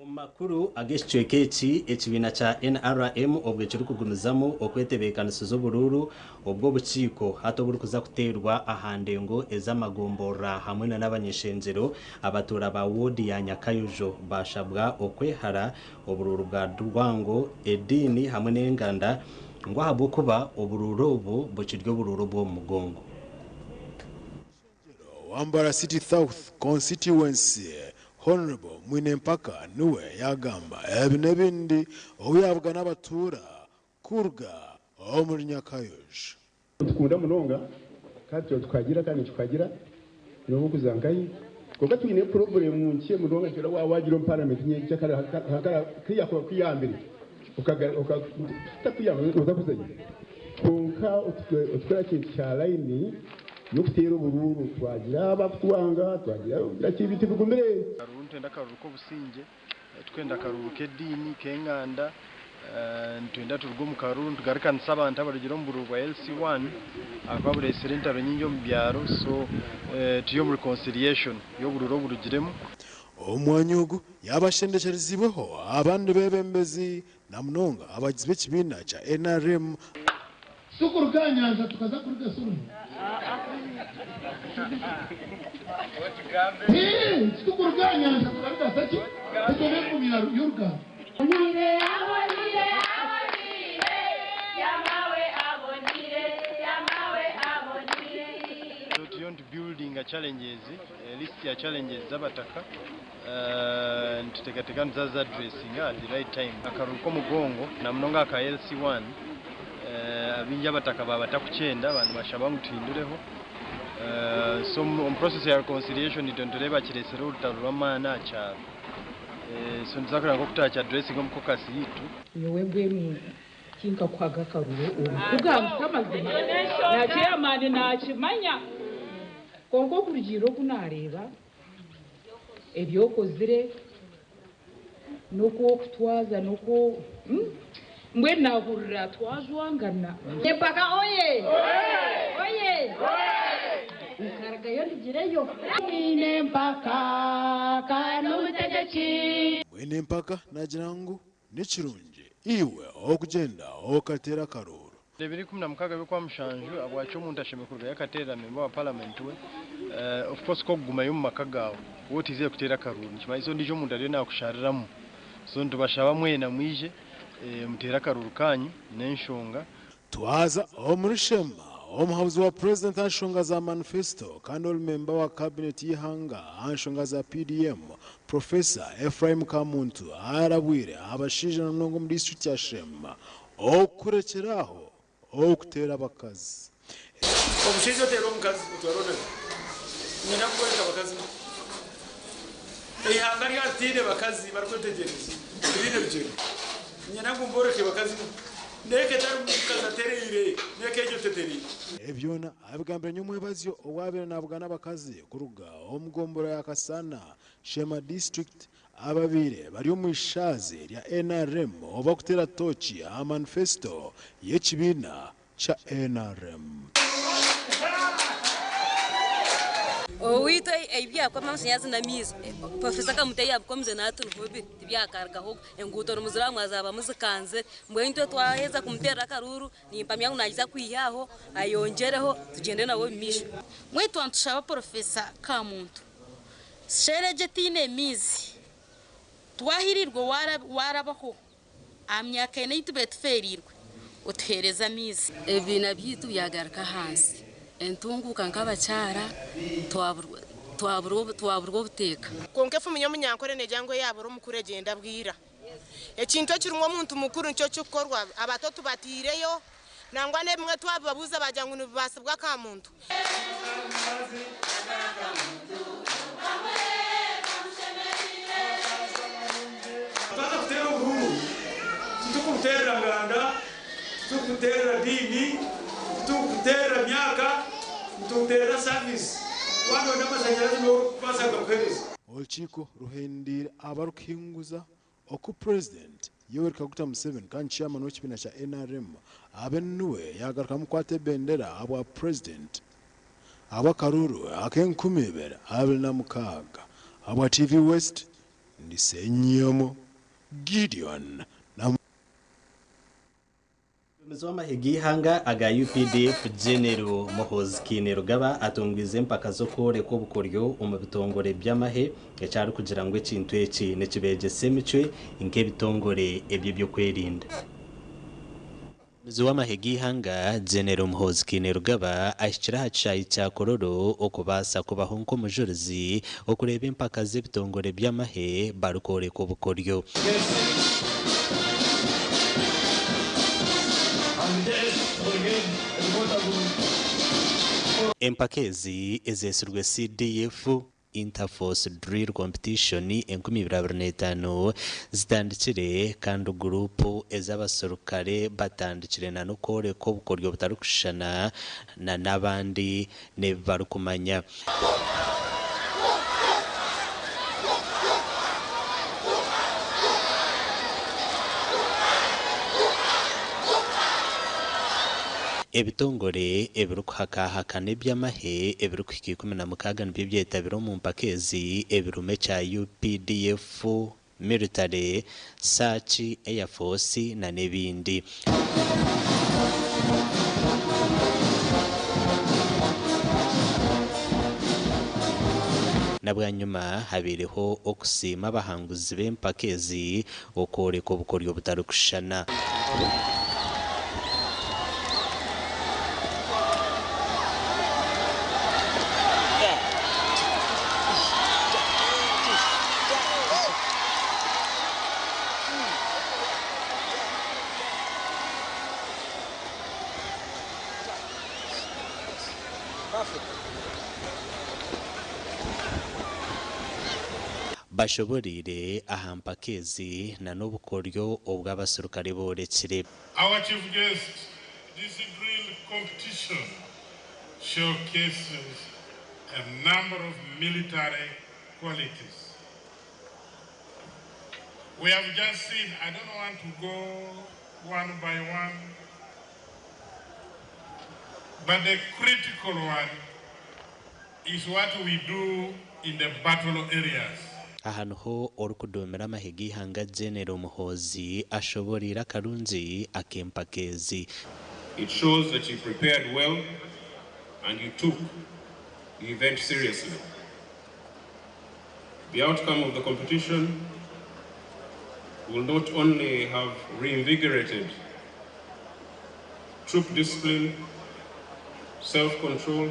Omu makuru ag'ekicweka eki, ekibiina kya NRM obwe kirikugumizamu okwetebeekanisiza oburuuru obw'obukiiko hati oburikuza kuteerwa aha ndengo ez'amagomborora hamwe na n'abanyeshengyero abatuura ba woodi ya Nyakayojo baashabwa okwehara oburuuru bwa rwango, ediini hamwe n'enganda ngu ahabw'okuba oburuuru obu bukiri oburuuru obw'omu mugongo. Owa Mbarara City South Constituency, Hon. Mwine Mpaka niwe yagamba ebi n'ebindi obu yabugana abatuura kuruga omuri Nyakayojo. Nitukunda munonga kandi tuba tukagira kandi nitukagira n'obu kuza nkahi kwonka twine purobulemu nkye munonga nti waaba waagira omu paramenti nyenkya kuyambire otakuzanye kwonka otukora ekintu kya layini y'okuteera oburuuru twagira abakutwanga twagira ki ebintu bigumire. Akaruru nitwenda akaruru k'obusingye, tikwenda akaruru k'ediini, k'enganda, nitwenda turuge omu karuru nitugarukanisa abantu abarugire omu bururu bwa LC1 ahakuba bureetsire entaro nyingi omu byaro so turi omu reconciliation y'obururu oburugiremu. Omwanya ogu yaabashendekyereziibweho abandi beebembezi na munonga abagizi b'ekibiina kya nrm. Si kuruga aha nyanja tukaza kurigasa oruho? Hee, titukuruga aha nyanja tukarigasa ki? Egyo n'enfumu y'orugamba. So turiyo nitu buildinga challenges, list ya challenges z'abataka, nituteekateeka nituza kuzi addressinga at the right time. Akaruru k'omugongo na munonga aka LC1, abaingi abataka baaba batakukyenda baaba nibashaba ngu tuhindureho. So omu process ya reconciliation itwe nitureeba kireetsire orutaro rw'amaani aha kyaro. So nituza kureeba nk'oku turaaki addressinga omu caucus yaitu. Nyowe mbwenu tinkakuhaga akaruru omu kugambisa amazima na chairman nakimanya kwonka okurugiirira oku nareeba ebi okozire n'oku okutwaza n'oku mbwenu nahurira twajwangana. Empaka oye! Oye! Nkarugayo ndugireyo. Mwine empaka kandi omutegyeki. Mwine empaka naagira ngu ni kirungi iwe okugyenda okateera akaruuru. Ebiro 16 by'Okwamushanju ahabwaki omuntu ashemereire kurugayo akateerera memba wa paramenti we? Of course ku okugumayo omu maka gaawe waaba otaizire kuteera akaruuru nikimanyisa ondiijo omuntu ariyo naakushariramu. So nitubashaba mwena mwije muteere akaruuru kaanyu n'enshonga. Twaza omuri Sheema, omuhabuzi wa Purezidenti aha nshonga za manifesito kandi ori memba wa kabineti y'eihanga aha nshonga za PDM, Professor Ephraim Kamuntu arabwire abashaija na munonga omu disiturikiti ya Sheema okurekyera aho okuteera abakazi. Omushaija oteera omukazi otwara onabi. Nyine kukworeka abakazi mwe. Eihanga ryaba ritaine bakazi barikwetegyereza, tiriine bigyere. Niinyenda ngu mboreke bakazi mwe. N'eka etarimu mukazi atereire, n'eka egyo tetereire. Ebi byona abigambire nyomwebazyo obu abaire nabugana abakazi kuruga omu gombolola ya Kasana, Sheema District ababaire bari omu ishaazi rya nrm obu barikuteera tooki aha manifesito y'ekibiina kya nrm. Owaitu ebi byakoma amashanyarazi n'amaizi, Professor Kamuta ebi yaabikomize nahati niho biri tibyakarugaho, enguuto nimuzireba mwazaba muzikanzire, mbwenu itwe twaheza kumuteerera akaruuru nimpamya ngu naija kwiha aho ayongyereho tugyende nawe omu maisho. Mbwenu twaba nitushaba Professor Kamuntu. Sheregye etiine miizi. Twahirirwe warabaho aha myaka ena ei tubaire tufeereirwe otuheereze amaizi. Ebibiina byaitu byagaruka ahansi. Entunguuka nk'abakyara twaburwa obuteeka. Kwonka efumu y'omunyankore neegira ngu eyaabura omukuru egyenda bwira. Ekintu ekirimu omuntu mukuru nikyo kirikukorwa, abato tubataireyo, nangwa n'ebimwe twabibabuuza baagira ngu nibibaasibwa aka muntu. Twaza kuteera oburuuru titukubuteerera nganda, titukubuteerera diini, titukubuteerera myaka, nitubuteerera saavisi. Waaba noyenda amashanyarazi niwe orikubaasa kugakuheereza. Orukiiko ruhendiire abarikuhinguza oku Purezidenti Yoweri Kaguta Museveni kandi Chairman w'ekibiina kya NRM abe niwe yagarukamu kukwata ebendera ahabwa Purezidenti ahabw'akaruuru ak'e2026. Ahabwa TV West, ndi Ssenyomo Gideon. Omuduumizi w'amahe g'eihanga aga UPDF General Muhoozi Kainerugaba atongwize empaka z'okworeka obukoryo omu bitongore by'amahe eki arikugira ngu ekintu eki nikibeegyesa emicwe nk'ebitongore eby'ebyokwerinda. Omuduumizi w'amahe g'eihanga General Muhoozi Kainerugaba ahikire aha kishaayi kya Kololo okubaasa kubaho nk'omujurizi okureeba empaka z'ebitongore by'amahe barikworeka obukoryo. Empaka ezi ezeetsirwe CDF Interforce Drill Competition 2025 zitandikire kandi guruupu ez'abaserukare batandikire n'okworeka obukoryo butarikushushana n'abandi n'ebi barikumanya. Ebitongore ebirikuhakahakana eby'amahe ebirikuhika 16 nibyo byetabire omu mpaka ezi ebirimu ekya UPDF, Military, Search, Air Force n'ebindi. Na bwanyima habaireho okusiima abahanguzi b'empaka ezi okworeka obukoryo butarikushushana. Bashoboreire aha mpaka ezi na n'obukoryo obu abaserukare boorekire. Our chief guest, this drill competition showcases a number of military qualities. We have just seen, I don't want to go one by one, but the critical one is what we do in the battle areas. Aha niho orikuduumira amahe g'eihanga General Muhoozi ashoboreire akarungi ak'empaka ezi. It shows that you prepared well and you took the event seriously. The outcome of the competition will not only have reinvigorated troop discipline, self-control,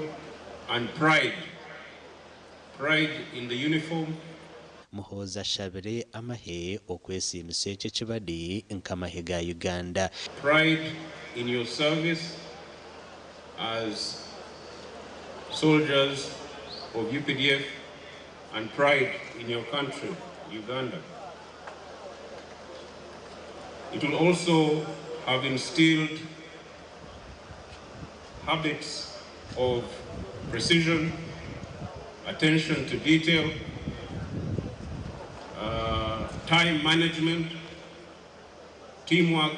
and pride. Pride in the uniform. Muhoozi ashabire amahe okwesiimisa ekyo eki bari nk'amahe ga Uganda. Pride in your service as soldiers of UPDF and pride in your country, Uganda. It will also have instilled habits of precision, attention to detail, time management, teamwork,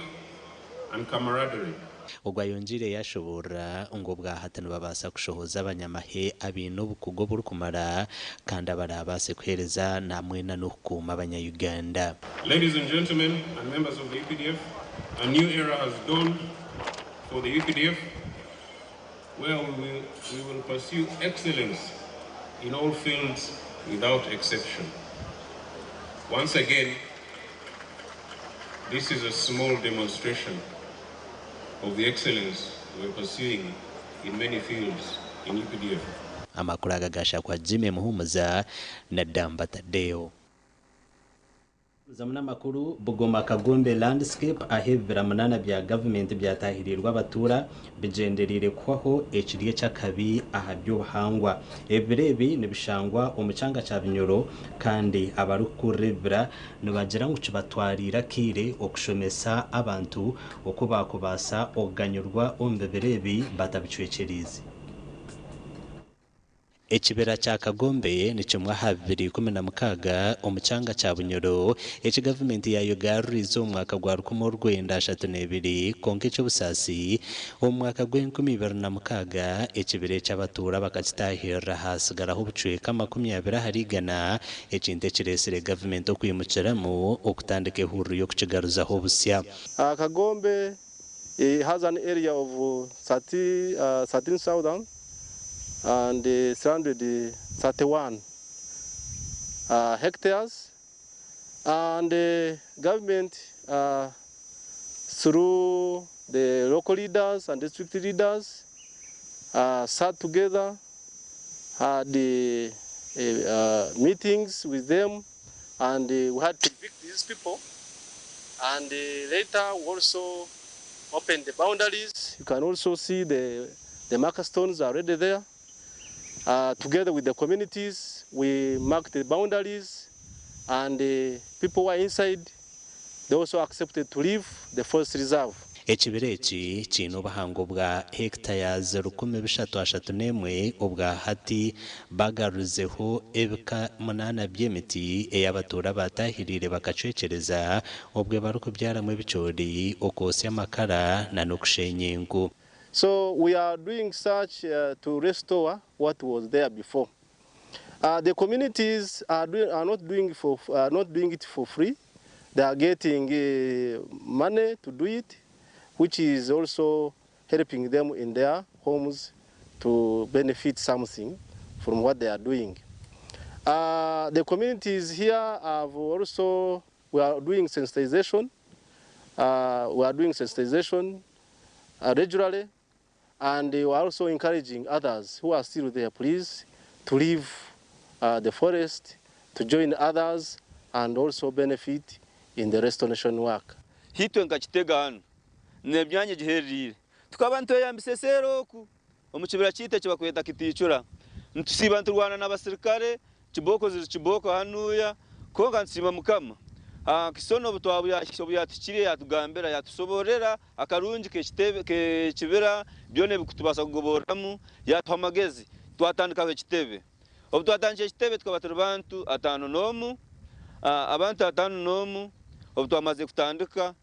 and camaraderie. Ogu ayongyeire yaashoboorora ngu obwahati nibabaasa kushohoza abanyamahe abaine obukugu oburikumara kandi abaraabaase kuheereza hamwe n'okukuuma abanya-Uganda. Ladies and gentlemen and members of the UPDF, a new era has dawned for the UPDF where we will pursue excellence in all fields without exception. Once again, this is a small demonstration of the excellence we're pursuing in many fields in UPDF. Amakuru aga gashakwa Jimmy Muhumuza na Damba Tadeo. Zamu n'amakuru Bugoma Kagombe landscape aho ebibira 8 bya gavumenti byatahirirwa abatura bigyendereire kuhwaho ekiri eky'akabi aha by'obuhangwa. Ebibira ebi nibishangwa omu kyanga kya Binyoro kandi abarikukurira ebibira nibagira ngu kibatwariire akaire okushomesa abantu oku bakubaasa okuganyurwa omu bibira ebi batabicwekyeriize. Ekibira kya Kagombe ni kimwe aha 216 omu kyanga kya Bunyoro eki gavumenti ya Uganda omu mwaka gwa 1932 kwonka eky'obusaasi omu mwaka gw'e2026 ekibira eki abatuura bakakitahirira hasigaraho obucweka 20% ekintu ekireesire gavumenti okwimukiramu okutandika ehururu y'okukigaruzaho obusya. Kagombe has an area of 13,000 and 331 hectares, and the government through the local leaders and district leaders sat together, had meetings with them, and we had to evict these people, and later we also opened the boundaries. You can also see the marker stones are already there. Together with the communities, we marked the boundaries, and the people who are inside, they also accepted to leave the forest reserve. Ekibira eki kiine obuhango bwa hectares 331 obwa hati bagaruzeho ebika 8 by'emiti ey'abatuura batahirire bakacwekyereza obwe barikubyaramu ebicoori, okwosya amakara na n'okushenya enku. So we are doing such to restore what was there before. The communities are not doing it for free. They are getting money to do it, which is also helping them in their homes to benefit something from what they are doing. The communities here have also, we are doing sensitization. We are doing sensitization regularly, and we are also encouraging others who are still there, please, to leave the forest, to join others, and also benefit in the restoration work. Hitwe nka Kitega hano n'emyanya gihererire tukaba ntweyambisa eseroku omu kibira kiite kibakweta kiticura ntusiiba nturwana n'abasirikare kiboko ziri kiboko hanuya konka nsiima Mukama. Kisono obu yatugambira yatusoborera akarungi kekitebe kekibira byone bikutubasa kugoboramu yatuha amagezi twatandikaho ekitebe. Obu twatandika ekitebe tukaba turi bantu 51, abantu 51. Obu twamaze kutandika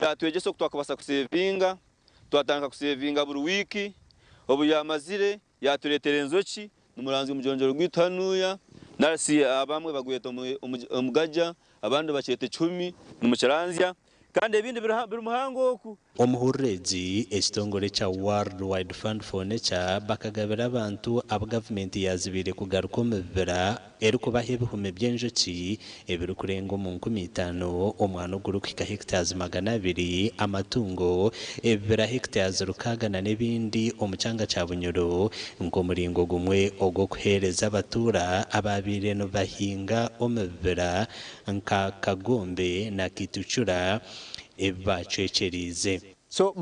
yatwegesa oku twakubasa kusevinga, twatandika kusevinga buri wiki. Obu yamazire yaturetera enzoki numuranzi omujonjoro gwitu hanuya narasi abamwe bagweta omugaja abandi bakyeta 10 numukiranzya kandi ebindi biri muhango oku. Omuhurregi ekitongore kya World Wide Fund for Nature bakagabira abantu aba gavumenti yazibire kugaruka omu bibira erikubaha ebihumi by'enjoki ebirikurenga omu 5,000 omwana ogurikuhika hectares 200 amatungo ebibira hectares 6 n'ebindi omu kyanga kya Bunyoro nk'omuringo gumwe ogw'okuheereza abatuura ababiire nibahinga omu bibira nka Kagombe na Kituchura ebibacwekyeriize. So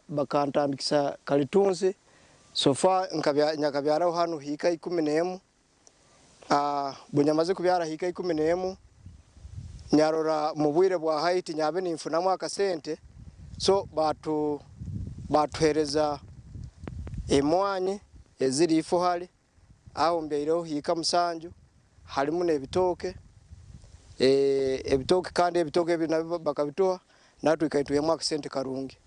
bakantandikisa kalitunzi so far nyakabyaraho hano hika 11. Bunyamaze kubyara hika 11 nyarora mu bwire bwa haiti nyabe ninfunamu akasente, so batuhereza emwanyi eziri ifo hali aho mbeireho hika 7 halimu n'ebitooke, ebitooke kandi ebitooke ebi nabyo bakabituha natwe ikaituyemu akasente karungi.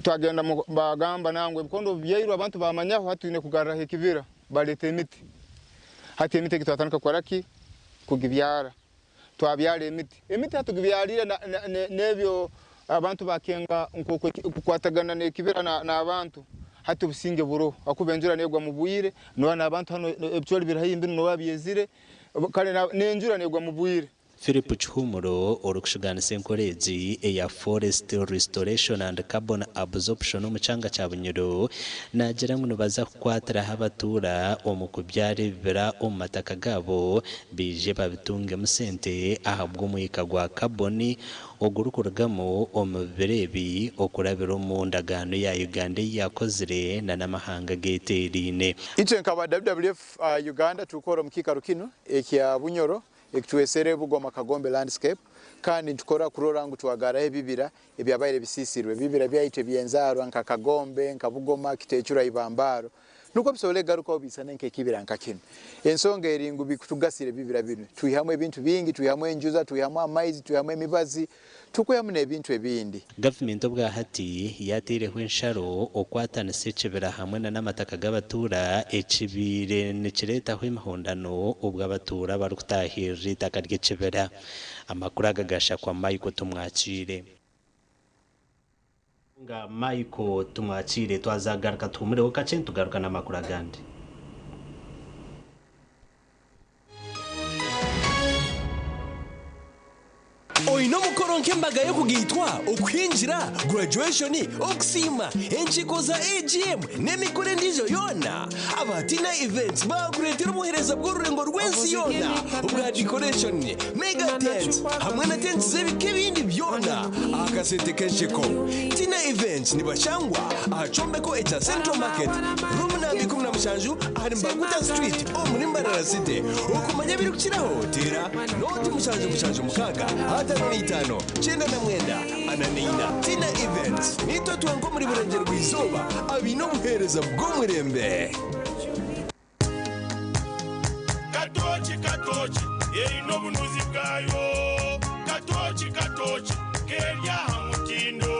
Twagenda bagamba nangwe ebikondo byairwe abantu bamanyaho hatwine kugarraho ekibira baleta emiti. Hati emiti twatandika kukoraki kugibyara, twabyara emiti hatugibyarire n'ebyo abantu bakenga kukwatagana n'ekibira n'abantu. Hati obusinge buroho akuba enjura negwa mu bwire, noba n'abantu hanu ebicweri biri haihi mbinu noba byezire, kare n'enjura negwa mu bwire. Philip Kihumuro orikushugaanisa enkora egi eya Forest Restoration and Carbon Absorption omu kyanga kya Bunyoro naagira ngu nibaza kukwatiraho abatuura omu kubyara ebibira omu mataka gaabo baije babitungemu sente ahabw'omwika gwa carbon ogurikurugamu omu bibira ebi okurabira omu ndagaano ya Uganda ei yakozire na n'amahanga ageteeraine. Itwe nkaba WWF Uganda turikukora omu kiikaro kinu ekya Bunyoro ekitwesere Bugoma Kagombe Landscape kandi nitukora kurora ngu twagaraho ebibira ebyabaire bisiisirwe, ebibira byaitu eby'enzaarwa nka Kagombe, nka Bugoma, Kiteecura, Ibambaro nukwo bisobole kugarukaho biisane nk'ekibira nka kinu. Ensonga eri ngu bikutugasira ebibira binu, twihamu ebintu bingi, twihamu enjuza, twihamu amaizi, twihamu emibazi, tukwihamu n'ebintu ebindi. Gavumenti obwahati yateireho ensharo okwatanisa ekibira hamwe na n'amataka g'abatuura ekibaire nikireetaho emihondano obwo abatuura barikutahirira eitaka ry'ekibira. Amakuru aga gashakwa Michael Tumwakiire. Nga Michael Tumwakiire twazagaruka tuhumureho kakye nitugaruka n'amakuru agandi. Oine omukoro nk'embaga y'okugaitwa, okuhingira, graduation, okusiima, enkiiko za AGM n'emikoro endiijo yoona? Aba Tina Events baakureetera obuheereza bw'orurengo rw'ensi yoona obwa decoration, mega tents hamwe na tents z'ebika ebindi byona aha kasente k'ensheko. Tina Events nibashangwa aha kyombeko ekya Central Market, room namba 17 ahari Mbaguta Street omuri Mbarara City. Okumanya ebirikukiraho teera nooti 776 55 99 44. Tina Events niitwe twenka omuri Burengyerwa-izooba abaine obuheereza bw'omurembe. Katooki katooki eine obunuzi bwayo, Katooki katooki keri aha mutindo,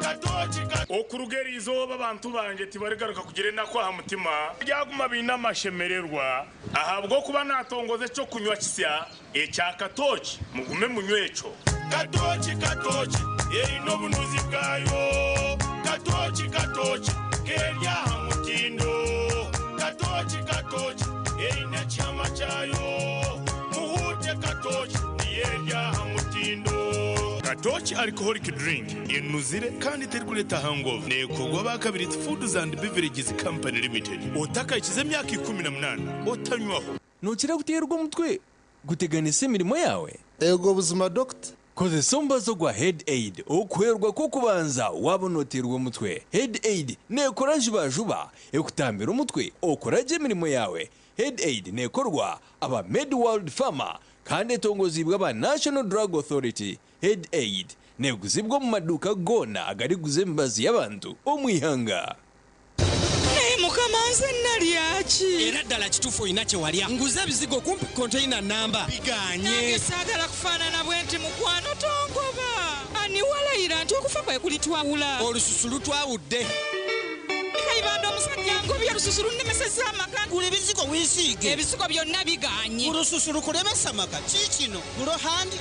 Katooki ka. Okuruga eri izooba abantu bangye tibarigaruka kugira enaku aha mutima, baryaguma baine amashemererwa, ahabw'okuba naatongoza eky'okunywa kisya ekya katooki, mugume munywe ekyo. Katooki katooki eine obunuzi bwayo, Katooki katooki keri aha mutindo, Katooki katooki eine ekihama kyayo, Muhuute katooki niyo eri aha mutindo. Katooki Alcoholic Drink enuzire kandi terikureeta hangover neekorwa aba Kabirizi Foods and Beverages Company Limited. Otakahikize emyaka 18 otanywaho. Nookira kuteerwa omutwe guteganisa emirimo yaawe? Eego buzima Dokita. Kozesa omubazi ogwa Head Aid okuhwerwa kw'okubanza waaba nooteerwa omutwe. Head Aid neekora jubajuba, ekutambira omutwe okora gye emirimo yaawe. Head Aid neekorwa aba Medworld Pharma kandi etongoziibwe aba National Drug Authority. Head Aid neeguzibwa omu maduuka goona agarikuguza emibazi y'abantu omu ihanga. Naye mukama nze nalya ki? Era ddala kituufu olina kye walya. Nguze ebizigo kumpi container nnamba bigaanye. Nange saagala kufaanana bwenti mukwano tongoba. Ani walayira nti okufa kwe kulitwawula? Olususu lutwawudde. Kayibanda omusajja angobye olususu lunnemesezza amaka. Gula ebizigo weesiige. Ebizigo byonna bigaanye. Olususu lukulemesa amaka? Kiikino Glow Hand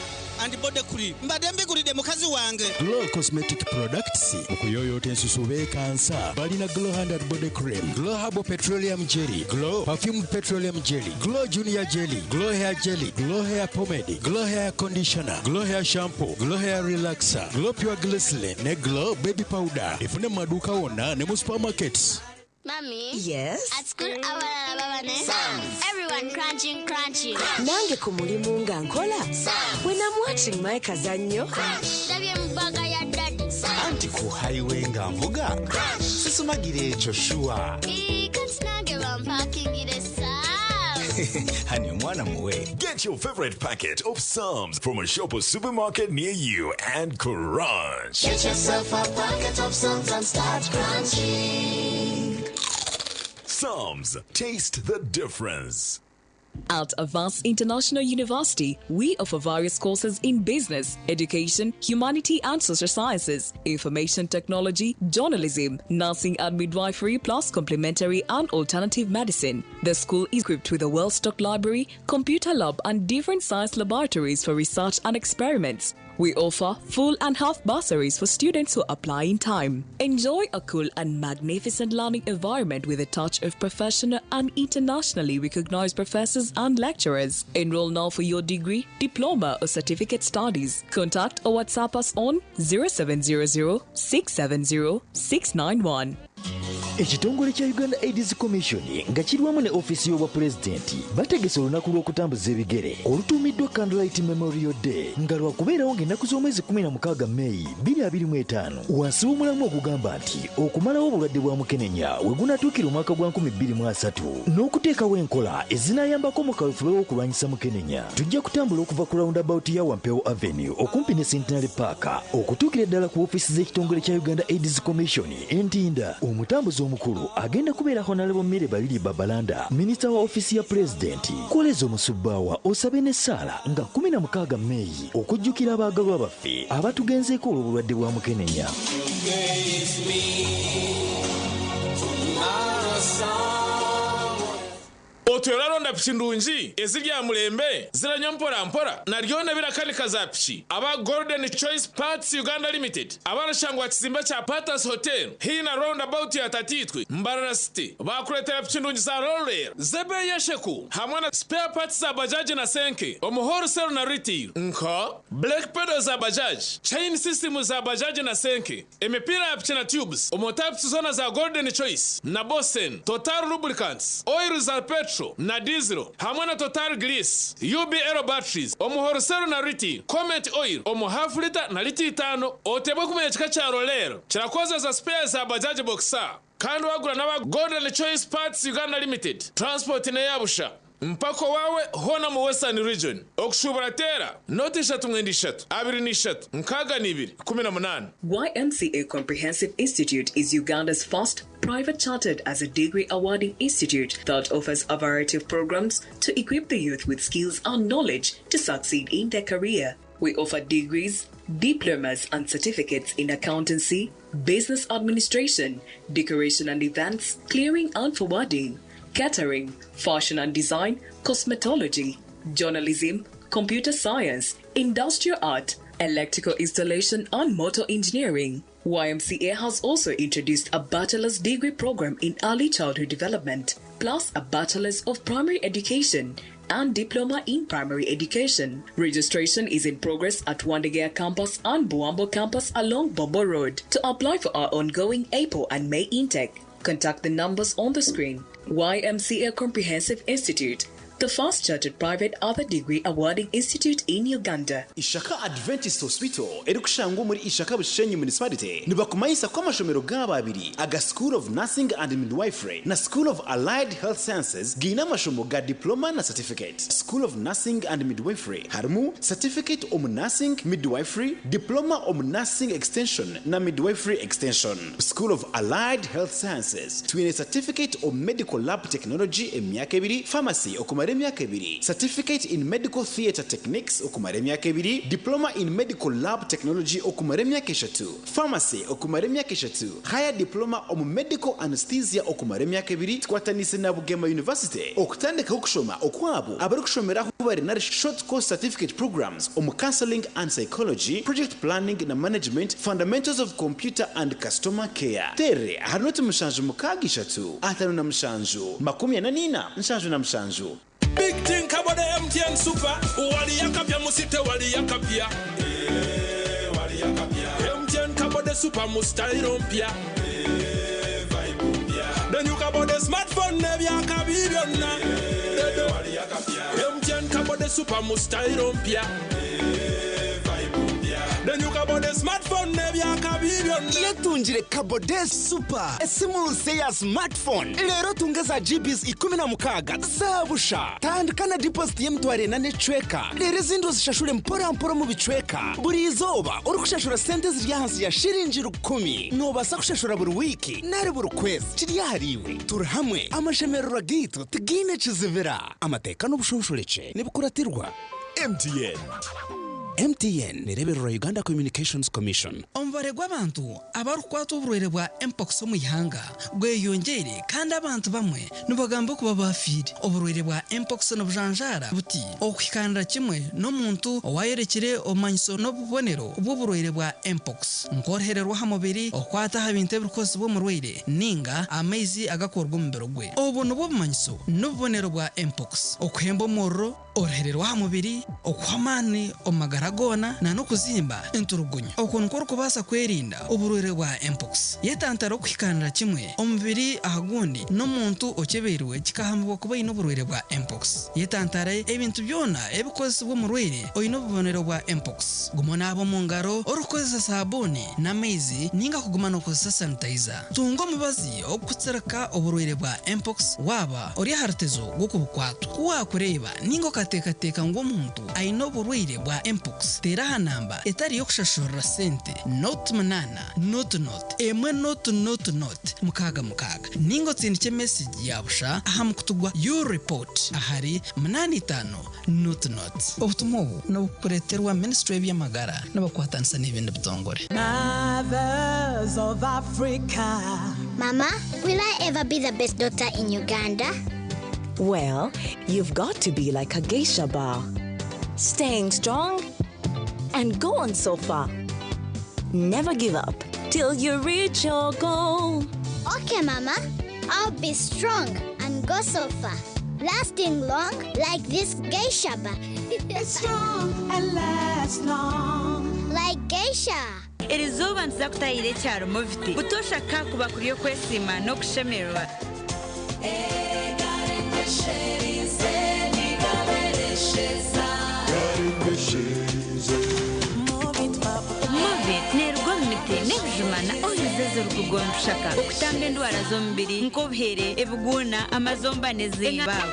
and Body Cream mbadde mbigulidde mukazi wange. Glow Cosmetic Products mu kuyooyoota ensusu beekansa. Balina Glow Hand and Body Cream, Glow Herbal Petroleum Jelly, Glow Perfumed Petroleum Jelly, Glow Junior Jelly, Glow Hair Jelly, Glow Hair Pomade, Glow Hair Conditioner, Glow Hair Shampoo, Glow Hair Relaxer, Glow Pure Glycerin ne Glow Baby Powder. Bifune mu maduuka wonna ne mu supermarkets. Mummy. Yes? At school, abalala baba ne Psalms. Everyone crunching, crunching. Nange ku mulimu nga nkola. Psalms. When I'm watching my kazannyo. Crunch. Ndabye mu bbaga ya daddy. Psalms. Anti ku highway nga nvuga. Crunch. Sisumagira ekyo shuwa. Ii, kati nange bampakingire Psalms. Hani omwana muwe. Get your favorite packet of Psalms from a shop or supermarket near you and crunch. Get yourself a packet of Psalms and start crunching. Psalms, taste the difference. At Avance International University, we offer various courses in business, education, humanity and social sciences, information technology, journalism, nursing and midwifery, plus complementary and alternative medicine. The school is equipped with a well stocked library, computer lab, and different science laboratories for research and experiments. We offer full and half bursaries for students who apply in time. Enjoy a cool and magnificent learning environment with a touch of professional and internationally recognized professors and lecturers. Enroll now for your degree, diploma, or certificate studies. Contact or WhatsApp us on 0700 670 691. Ekitongole kya Uganda AIDS Commission nga kiri wamu ne ofiisi y'obwapulezidenti bategese olunaku lw'okutambuza ebigere olutuumiddwa Candlelight Memorial Day nga lwakubeerawo ng'ennaku z'omwezi 16 Meeyi 2025 wansi w'omulamwa ogugamba nti okumalawo obulwadde bwa mukenenya we gunaatuukira omwaka gwa 2030 n'okuteekawo enkola ezinaayambako mu kaweefube w'okulwanyisa mukenenya. Tujja kutambula okuva ku roundabout ya Wampewo Avenue okumpi ne Centenary Park okutuukira ddala ku ofiisi z'ekitongole kya Uganda AIDS Commission e Ntinda. Omutambuzi omukulu agenda kubeera Honorable Milly Babirye Babalanda, minisita wa ofiisi ya Pulezidenti. Koleza omusubbaawa osabe n'essaala nga 16 Meeyi okujjukira abaagalwa baffe abatugenzeeko olw'obulwadde bwa mukenenya. Otyo oraronda piki ndungi eziri aha murembe, ziranywa mpora mpora na ryona ebirakanika za piki. Aba Golden Choice Parts Uganda Limited abarashangwa aha kizimbe kya Patas Hotel haihi na Round About ya Tataitwe, Mbarara City baakureetera piki ndungi za Rollel z'ebeeyi esheku hamwe na spare parts za bajaji na senke omu wholesale na retail nka brake pedals za bajaji, chain system za bajaji na senke, Emipiira ya piki na tubes omu types zoona za Golden Choice na Bosen, Total Lubricants, oil za petrol na diesel hamwe na Total Grease, UBL batteries omu wholesale na retail, Comet oil omu half litre na litre itaano. Oteebwe kumanya ekika kya Rollel kirakozesa spares za Bajaj Boxer kandi wagura n'aba Golden Choice Parts Uganda Limited, transport n'eya busha. Mpaka owaawe hoona omu Western Region. Okushuubura teera nooti ishatu mwenda ishatu abiri na ishatu nkaaga na ibiri 18. YMCA Comprehensive Institute is Uganda's first private chartered as a degree awarding institute that offers a variety of programs to equip the youth with skills and knowledge to succeed in their career. We offer degrees, diplomas, and certificates in accountancy, business administration, decoration and events, clearing and forwarding, catering, fashion and design, cosmetology, journalism, computer science, industrial art, electrical installation, and motor engineering. YMCA has also introduced a bachelor's degree program in early childhood development, plus a bachelor's of primary education and diploma in primary education. Registration is in progress at Wandegeya campus and Buambo campus along Bombo Road. To apply for our ongoing April and May intake, contact the numbers on the screen. YMCA Comprehensive Institute, the first chartered private other degree awarding institute in Uganda. Ishaka Adventist Hospital erikushangwa omuri Ishaka Bushenyi Municipality nibakumanyisa ku amashomero gaabo abiri aga School of Nursing and Midwifery na School of Allied Health Sciences gaine amashomo ga Diploma na Certificate. School of Nursing and Midwifery harimu Certificate omu Nursing, Midwifery, Diploma omu Nursing Extension na Midwifery Extension. School of Allied Health Sciences twine Certificate omu Medical Lab Technology emyaka ebiri, Pharmacy okumara emyaka ebiri, Certificate in Medical Theatre Techniques okumara emyaka ebiri, Diploma in Medical Lab Technology okumara emyaka eshatu, Pharmacy okumara emyaka eshatu, Higher Diploma omu Medical Anesthesia okumara emyaka ebiri tukwataniise na Bugema University okutandikaho okushoma okwabo abarikushomera ahu bari nari Short Course Certificate Programs omu Counselling and Psychology, Project Planning na Management, Fundamentals of Computer and Customer Care. Teerere ahari noti 7 6 57 44 77. Big thing about the MTN Super. Wali yakapya musite wali yakapya. Eh, wali yakapya. MTN kabode super mu style mpya. Eh, vibe mpya. Then you kabode smartphone nebyakabi byonna. Eh, wali yakapya. MTN kabode super mu style mpya. Eh, vibe mpya. Then you kabode smartphone nebyakabi byonna. Yetungire Kabode Super esimu nse ya smartphone leero tunge za GBs 16 za busha tandika na deposit y'emitwaro ena n'ecweka leero ezindi ozishashure mpora mpora omu bicweka buri izooba orikushashura sente ziri ahansi ya shiringi 1000 noobaasa kushashura buri wiiki nari buri kwezi kiri ahariiwe turi hamwe amashemererwa gaitu tigaine kizibira amateeka n'obushonshorekye nibikuratirwa MTN. MTN nereebererwa Uganda Communications Commission. Omubare gw'abantu abarikukwatwa oburwaire bwa Mpox omu ihanga gweyongyeire kandi abantu bamwe nibagamba okuba baafiire. Oburwaire bwa Mpox nibujanjaara buti okuhikaanira kimwe n'omuntu owaayorekire obumanyiso n'obubonero bw'oburwaire bwa Mpox nk'oruhere rw'aha mubiri, okukwata aha bintu ebirikukozesibwa omurwaire ninga amaizi agakuruga omu mubiri gwe. Obu nibwo bumanyiso n'obubonero bwa Mpox, okuhemba omuriro, Oruhere rw'aha mubiri, okuhwa amaani omu magara goona na n'okuzimba enturugunyu. Okwo nikwo orikubaasa kwerinda oburwaire bwa mpox. Yetantare okuhikaanira kimwe omubiri aha gundi n'omuntu okyebeirwe kikahamibwa kuba aine oburwaire bwa mpox. Yetantare ebintu byona ebikukozesibwa omurwaire oine obubonero bwa mpox. Guma onaabe omu ngaro orikukozesa saabuuni n'amaizi ninga kuguma nookozesa sanitayiza. Tunga omubazi ogurikutsirika oburwaire bwa mpox waaba ori aha rutezo rw'okubukwatwa. Ku waakureeba ninga okateekateeka ngu omuntu aine oburwaire bwa mpox, teera aha namba etari y'okushashurira sente, nought munaana, nought nought, emwe nought nought nought, mukaaga mukaaga, ninga otsindikye mesegi ya busha aha mukutu gwa U-Report ahari munaana itaano nought nought. Obutumwa obu nibukureeterwa Minisitule y'eby'amagara nibakwatanisa n'ebindi bitongore. Mothers of Africa. Mama, will I ever be the best doctor in Uganda? Well, you've got to be like a geisha bar, staying strong and go on so far. Never give up till you reach your goal. Okay, Mama, I'll be strong and go so far, lasting long like this geisha bar. Strong and last long. Like geisha. Erizooba nituza kutaayaayira ekyaro Moviti. Butoosha ka kuba kuri okwesiima n'okushemererwa. Movit neeruga omu miti n'ebijuma na oils ezirikuruga omu bishaka okutamba endwara z'omubiri nk'obuhere, ebiguuna, amazomba n'ezimba.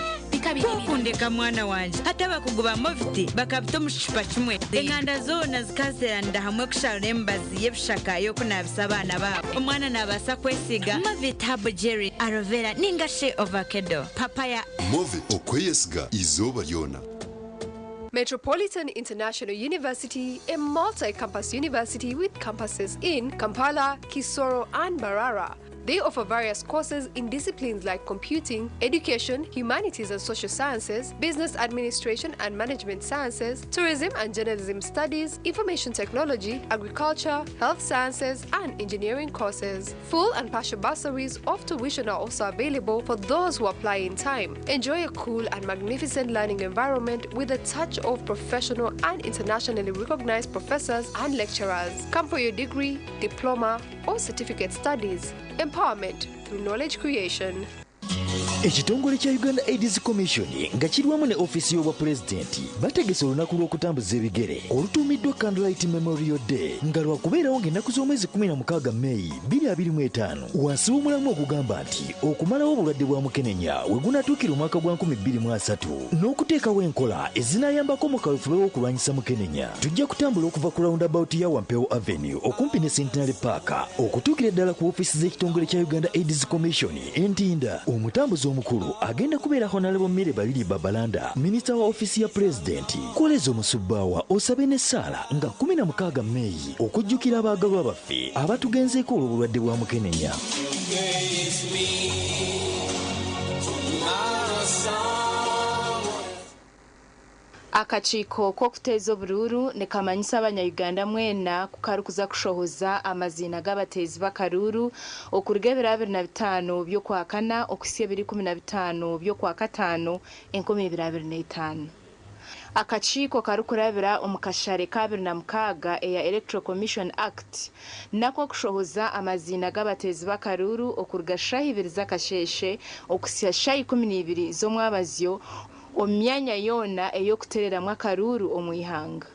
Kwokundeka mwana wangye. Hati abakugu ba Movit bakabita omu kicupa kimwe. Enganda zoona zikazeeranira hamwe kusharura emibazi y'ebishaka y'okunaabisa abaana baabo. Omwana naabaasa kwesiiga Movit Herbal Jelly, Aloe Vera ninga shi Ovakedo, Papaya. Movit, okweyesiga eizooba ryona. Metropolitan International University, a multi-campus university with campuses in Kampala, Kisoro, and Mbarara. They offer various courses in disciplines like computing, education, humanities and social sciences, business administration and management sciences, tourism and journalism studies, information technology, agriculture, health sciences, and engineering courses. Full and partial bursaries of tuition are also available for those who apply in time. Enjoy a cool and magnificent learning environment with a touch of professional and internationally recognized professors and lecturers. Come for your degree, diploma, or certificate studies. Empowerment through knowledge creation. Ekitongole kya Uganda AIDS Commission nga kiri wamu ne ofiisi y'obwapulezidenti bategese olunaku lw'okutambuza ebigere olutuumiddwa Candlelight Memorial Day nga lwakubeerawo ng'ennaku z'omwezi 16 May 2025 wansi w'omulamwa ogugamba nti okumalawo obulwadde bwa mukenenya we gunaatuukira omwaka gwa 2030 n'okuteekawo enkola ezinaayambako mu kaweefube w'okulwanyisa mukenenya. Tujja kutambula okuva ku roundabout ya Wampewo Avenue okumpi ne Centenary Park okutuukira ddala ku ofiisi z'ekitongole kya Uganda AIDS Commission e Ntinda. Omutambuzi omukulu agenda kubeera Honalebo Milly Babirye Babalanda, minisita wa ofiisi ya Pulezidenti. Koleza omusubbaawa osabe n'essaala nga 16 May okujjukira abaagalwa baffe abatugenzeeko olw'obulwadde bwa mukenenya. Akakiiko k'okuteeza oburuuru nikamanyisa abanya-Uganda mwena ku karikuza kushohoza amaziina g'abateezi b'akaruuru okuruga ebiro 25 by'Okwakana okuhitsya ebiro 15 by'Okwakataano 2025. Akakiiko karikurabira omu kashare ka 26 eya Electoral Commission Act nako kushohoza amaziina g'abateezi b'akaruuru okuruga shaaha ibiri z'akasheeshe okuhitsya shaaha 12 z'omwabazyo omu myanya yoona ey'okuteereramu akaruuru omu ihanga.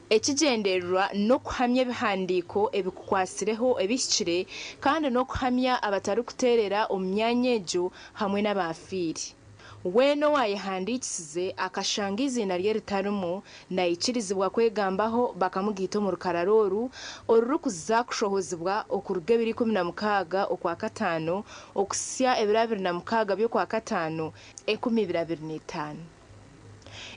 Ekigyendererwa n'okuhamya ebihandiiko ebikukwatsireho ebihikire kandi n'okuhamya abatarikuteerera omu myanya egyo hamwe n'abaafiire. Weena owaayehandiikisize akashanga eiziina rye ritarimu naikirizibwa kwegambaho bakamugaita omu rukarara oru orurikuza kushohozibwa okuruga ebiro 16 Okwakataano okuhitsya ebiro 26 by'Okwakataano 2025.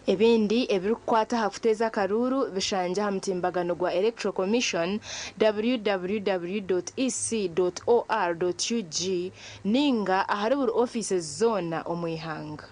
Ebindi ebirikukwata aha kuteeza akaruuru bishangye aha mutimbagano gwa Electoral Commission www.ec.or.ug ninga ahari buri ofiisi zoona omu ihanga.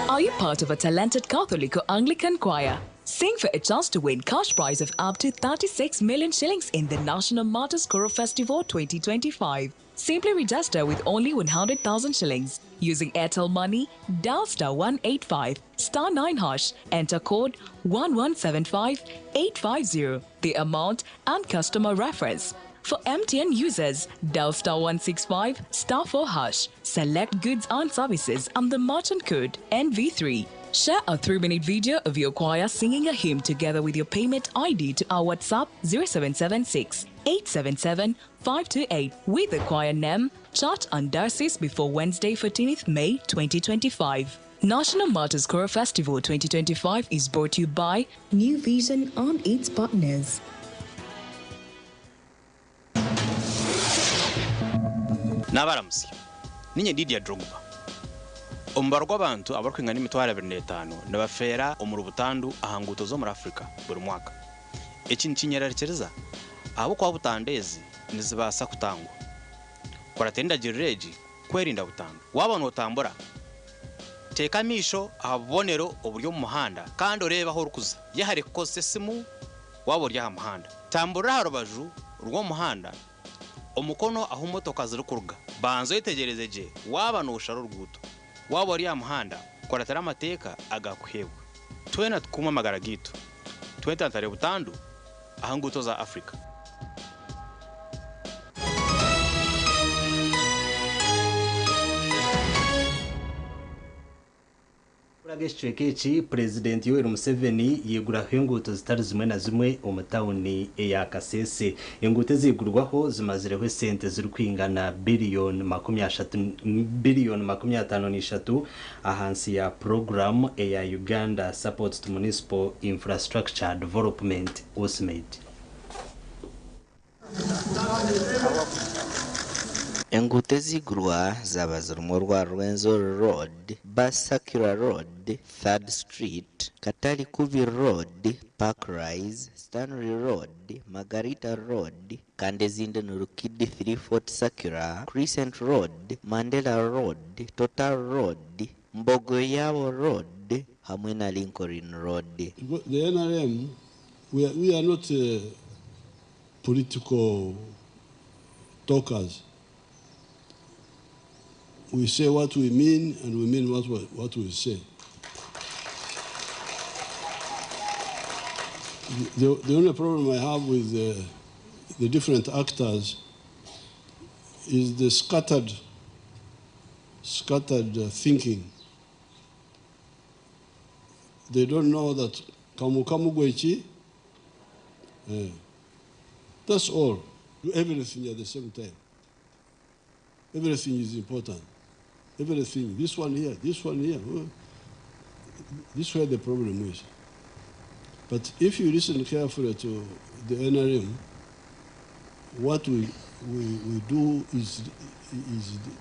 Are you part of a talented Catholic or Anglican choir? Sing for a chance to win cash prize of up to 36 million shillings in the National Martyrs Choral Festival 2025. Simply register with only 100,000 shillings. Using Airtel Money, dial star 185 star 9 hash, enter code 1175 850, the amount and customer reference. For MTN users, dial star 165 star 4 hash, select goods and services and the merchant code NV3. Share a 3 minute video of your choir singing a hymn together with your payment ID to our WhatsApp 0776 877 528 with the choir name, church, and diocese before Wednesday, 14th May 2025. National Martyrs Choral Festival 2025 is brought to you by New Vision and its partners. N'abaramusi ninye Didier Drogba. Omubaro gw'abantu abarikwingana 250 nibafeera omuri butandu aha nguuto z'omuri Afrika buri mwaka. Eki nikinyerarikiriza ahabw'okuba butandu ezi nizibaasa kutangwa. Kuratira endagiriro egi kwerinda butandu. Waaba nootambura, teeka amaisho aha bubonero oburi omu muhanda kandi oreebe ahu orikuza. Yehare kukozesa esimu waaba ori aha muhanda. Tamburira aha rubaju rw'omuhanda omukono ahu motoka zirikuruga. Banza oyetegyereze gye waaba nooshara oruguuto. Waaba ori aha muhanda, kuratira amateeka agakuheebwa. Twena tukuume amagara gaitu. Twetantare butandu aha nguuto za Afrika. Kuraga ekicweka eki, Purezidenti Yoweri Museveni yaiguraho enguuto zitari zimwe na zimwe omu tauni eya Kasese. Enguuto eziigurwaho zimazireho esente zirikwingana biliyoni 53 ahansi ya puroguramu eya Uganda Support to Municipal Infrastructure Development USMID. Enguuto ezigurwa zaba zirimu orwa Rwenzori Road, Bus Circular Road, Third Street, Katali Kubi Road, Park Rise, Stanley Road, Margarita Road, kandi ezindi ni Rukidi 34 Circular, Crescent Road, Mandela Road, Total Road, Mbogoyabo Road hamwe na Lincoln Road. The NRM, we are not political talkers. We say what we mean and we mean what we say. The only problem I have with the different actors is the scattered thinking. They don't know that kamu kamu gwechi. That's all. Do everything at the same time. Everything is important. Everything. This one here, this one here. This is where the problem is. But if you listen carefully to the NRM, what we do is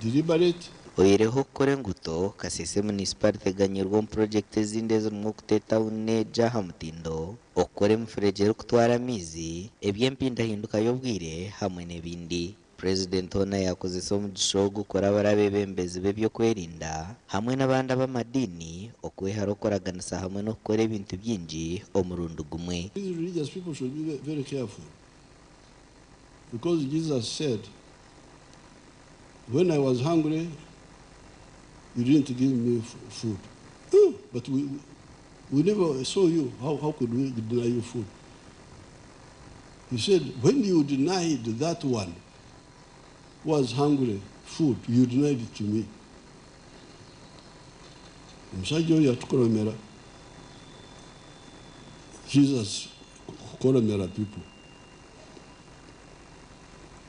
deliberate. Oyireho okukora enguuto, Kasese Municipality eganyirwe omu purojekiti ezindi ezirimu okuta etawuni egi aha mutindo, okukora emifuregye erikutwara amaizi, eby'empindahinduka y'obwire hamwe n'ebindi. Purezidenti hoona yakozesa omugisha ogu kurabura abeebembezi b'ebyokwerinda hamwe n'abandi ab'amadiini okwehara okuraganisa hamwe n'okukora ebintu bingi omurundi gumwe. These religious people should be very careful. Because Jesus said, when I was hungry, you didn't give me food. Oh, but we never saw you. How could we deny you food? He said, when you denied that one who was hungry food, you denied it to me. Omusajja oyo yatukolomera. Jesus kukolomera people.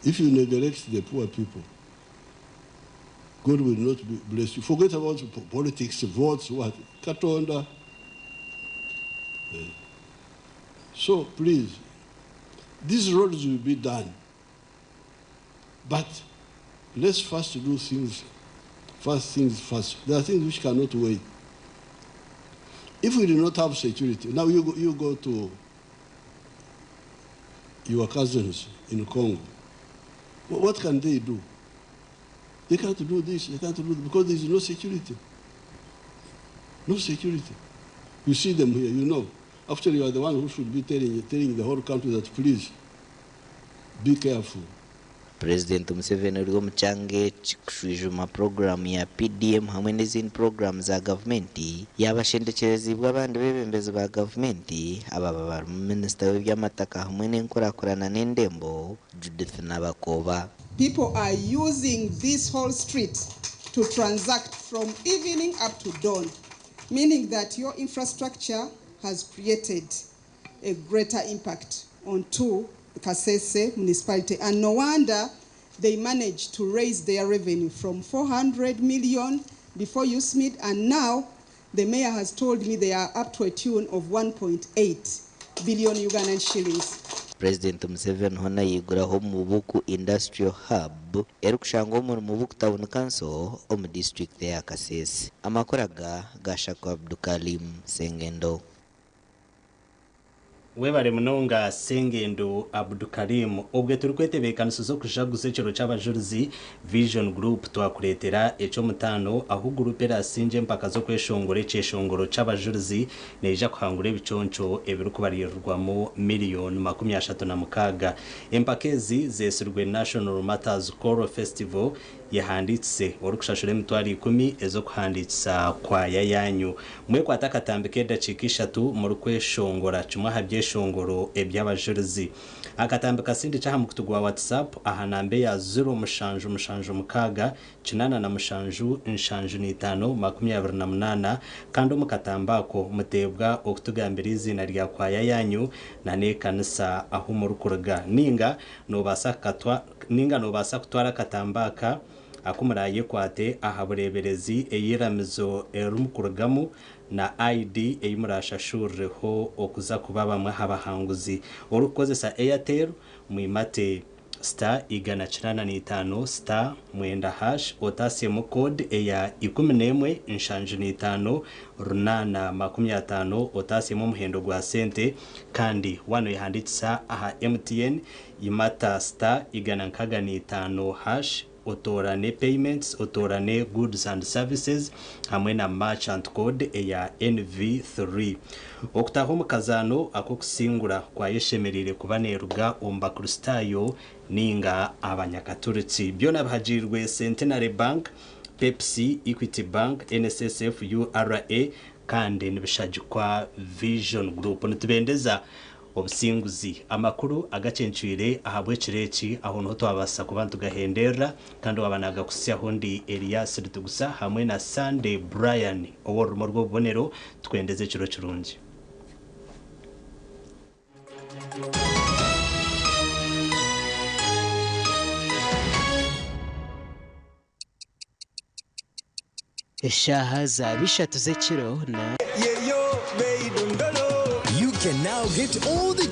If you neglect the poor people, God will not bless you. Forget about politics, votes, what. Katonda. So please, these roads will be done. But let's first do things, first things first. There are things which cannot wait. If we do not have security, now you go, you go to your cousins in Congo. What can they do? They can't do this, they can't do that, because there is no security. No security. You see them here, you know. Actually, you are the one who should be telling the whole country that please be careful. Purezidenti Museveni ori omu kyanga eki kushwijuma puroguraamu ya PDM hamwe n'ezindi puroguraamu za gavumenti yaabashendekyerezibwe abandi beebembezi ba gavumenti ababa barimu minisita w'eby'amataka hamwe n'enkurakurana n'endembo Judith Nabakooba. People are using this whole street to transact from evening up to dawn, meaning that your infrastructure has created a greater impact onto Kasese municipality. And no wonder they managed to raise their revenue from 400 million before USMID, and now the mayor has told me they are up to a tune of 1.8 billion Ugandan shillings. Purezidenti Museveni hoona yaiguraho Mubuku Industrial Hub erikushangwa omuri Mubuku Town Council omu disiturikiti eya Kasese. Amakuru aga ga Shaku Abdukalim Sengendo. Webare munonga Sengendo Abdukarim. Obwe turi kwetebeekanisiza okujaguza ekiro ky'abajurizi, Vision Group twakureetera eky'omutaano ahu gurupu erasingye empaka z'okweshongora ekyeshongoro ky'abajurizi neija kuhangura ebiconco ebirikubaririrwamu 36,000,000. Empaka ezi zeesirwe National Matters Choral Festival yehandiikise orikushashura 10,000 ez'okuhandiikisa kwaya yanyu. Mwekwate akatambi k'edakiika 3 murikweshongora kimwe aha byeshongoro eby'abajurizi. Akatambi kasindikye aha mukutu gwa WhatsApp aha namba eya 0776 87 75 28, kandi omu katambi ako muteebwa okutugambira eiziina rya kwaya yanyu na n'ekanisa ahu murikuruga. Ninga noobaasa kukatwa ninga noobaasa kutwara akatambi aka aku muraayekwate aha bureeberezi ey'iramizo erimukurugamu na ID ei murashashurireho okuza kuba bamwe aha bahanguzi. Orikukozesa Airtel mwimate star 185 star 9 hash otasyemu code eya 11 75 8 50 otasyemu omuhendo gwa sente, kandi wano oyehandiikisa aha MTN imata star 165 hash otoorane payments, otoorane goods and services hamwe na merchant code eya NV3. Okutaaha omu kazaano ak'okusingura kwayeshemereire kuba neeruga omu Bakristaayo ninga Abanyakaturiki. Byona bihagiirwe Centenary Bank, Pepsi, Equity Bank, NSSF, URA kandi nibishagikwa Vision Group. Nitubendeza obusinguzi. Amakuru agacencwire ahabw'ekiro eki aho niho twabaasa kuba nitugahenderera, kandi waaba naagakuhitsyaho ndi Elias Ritugusa hamwe na Sunday Brian ow'orurimi rw'obubonero. Tukwendeze ekiro kirungi. Eshaaha zaaba ishatu z'ekiro na. You can now get all the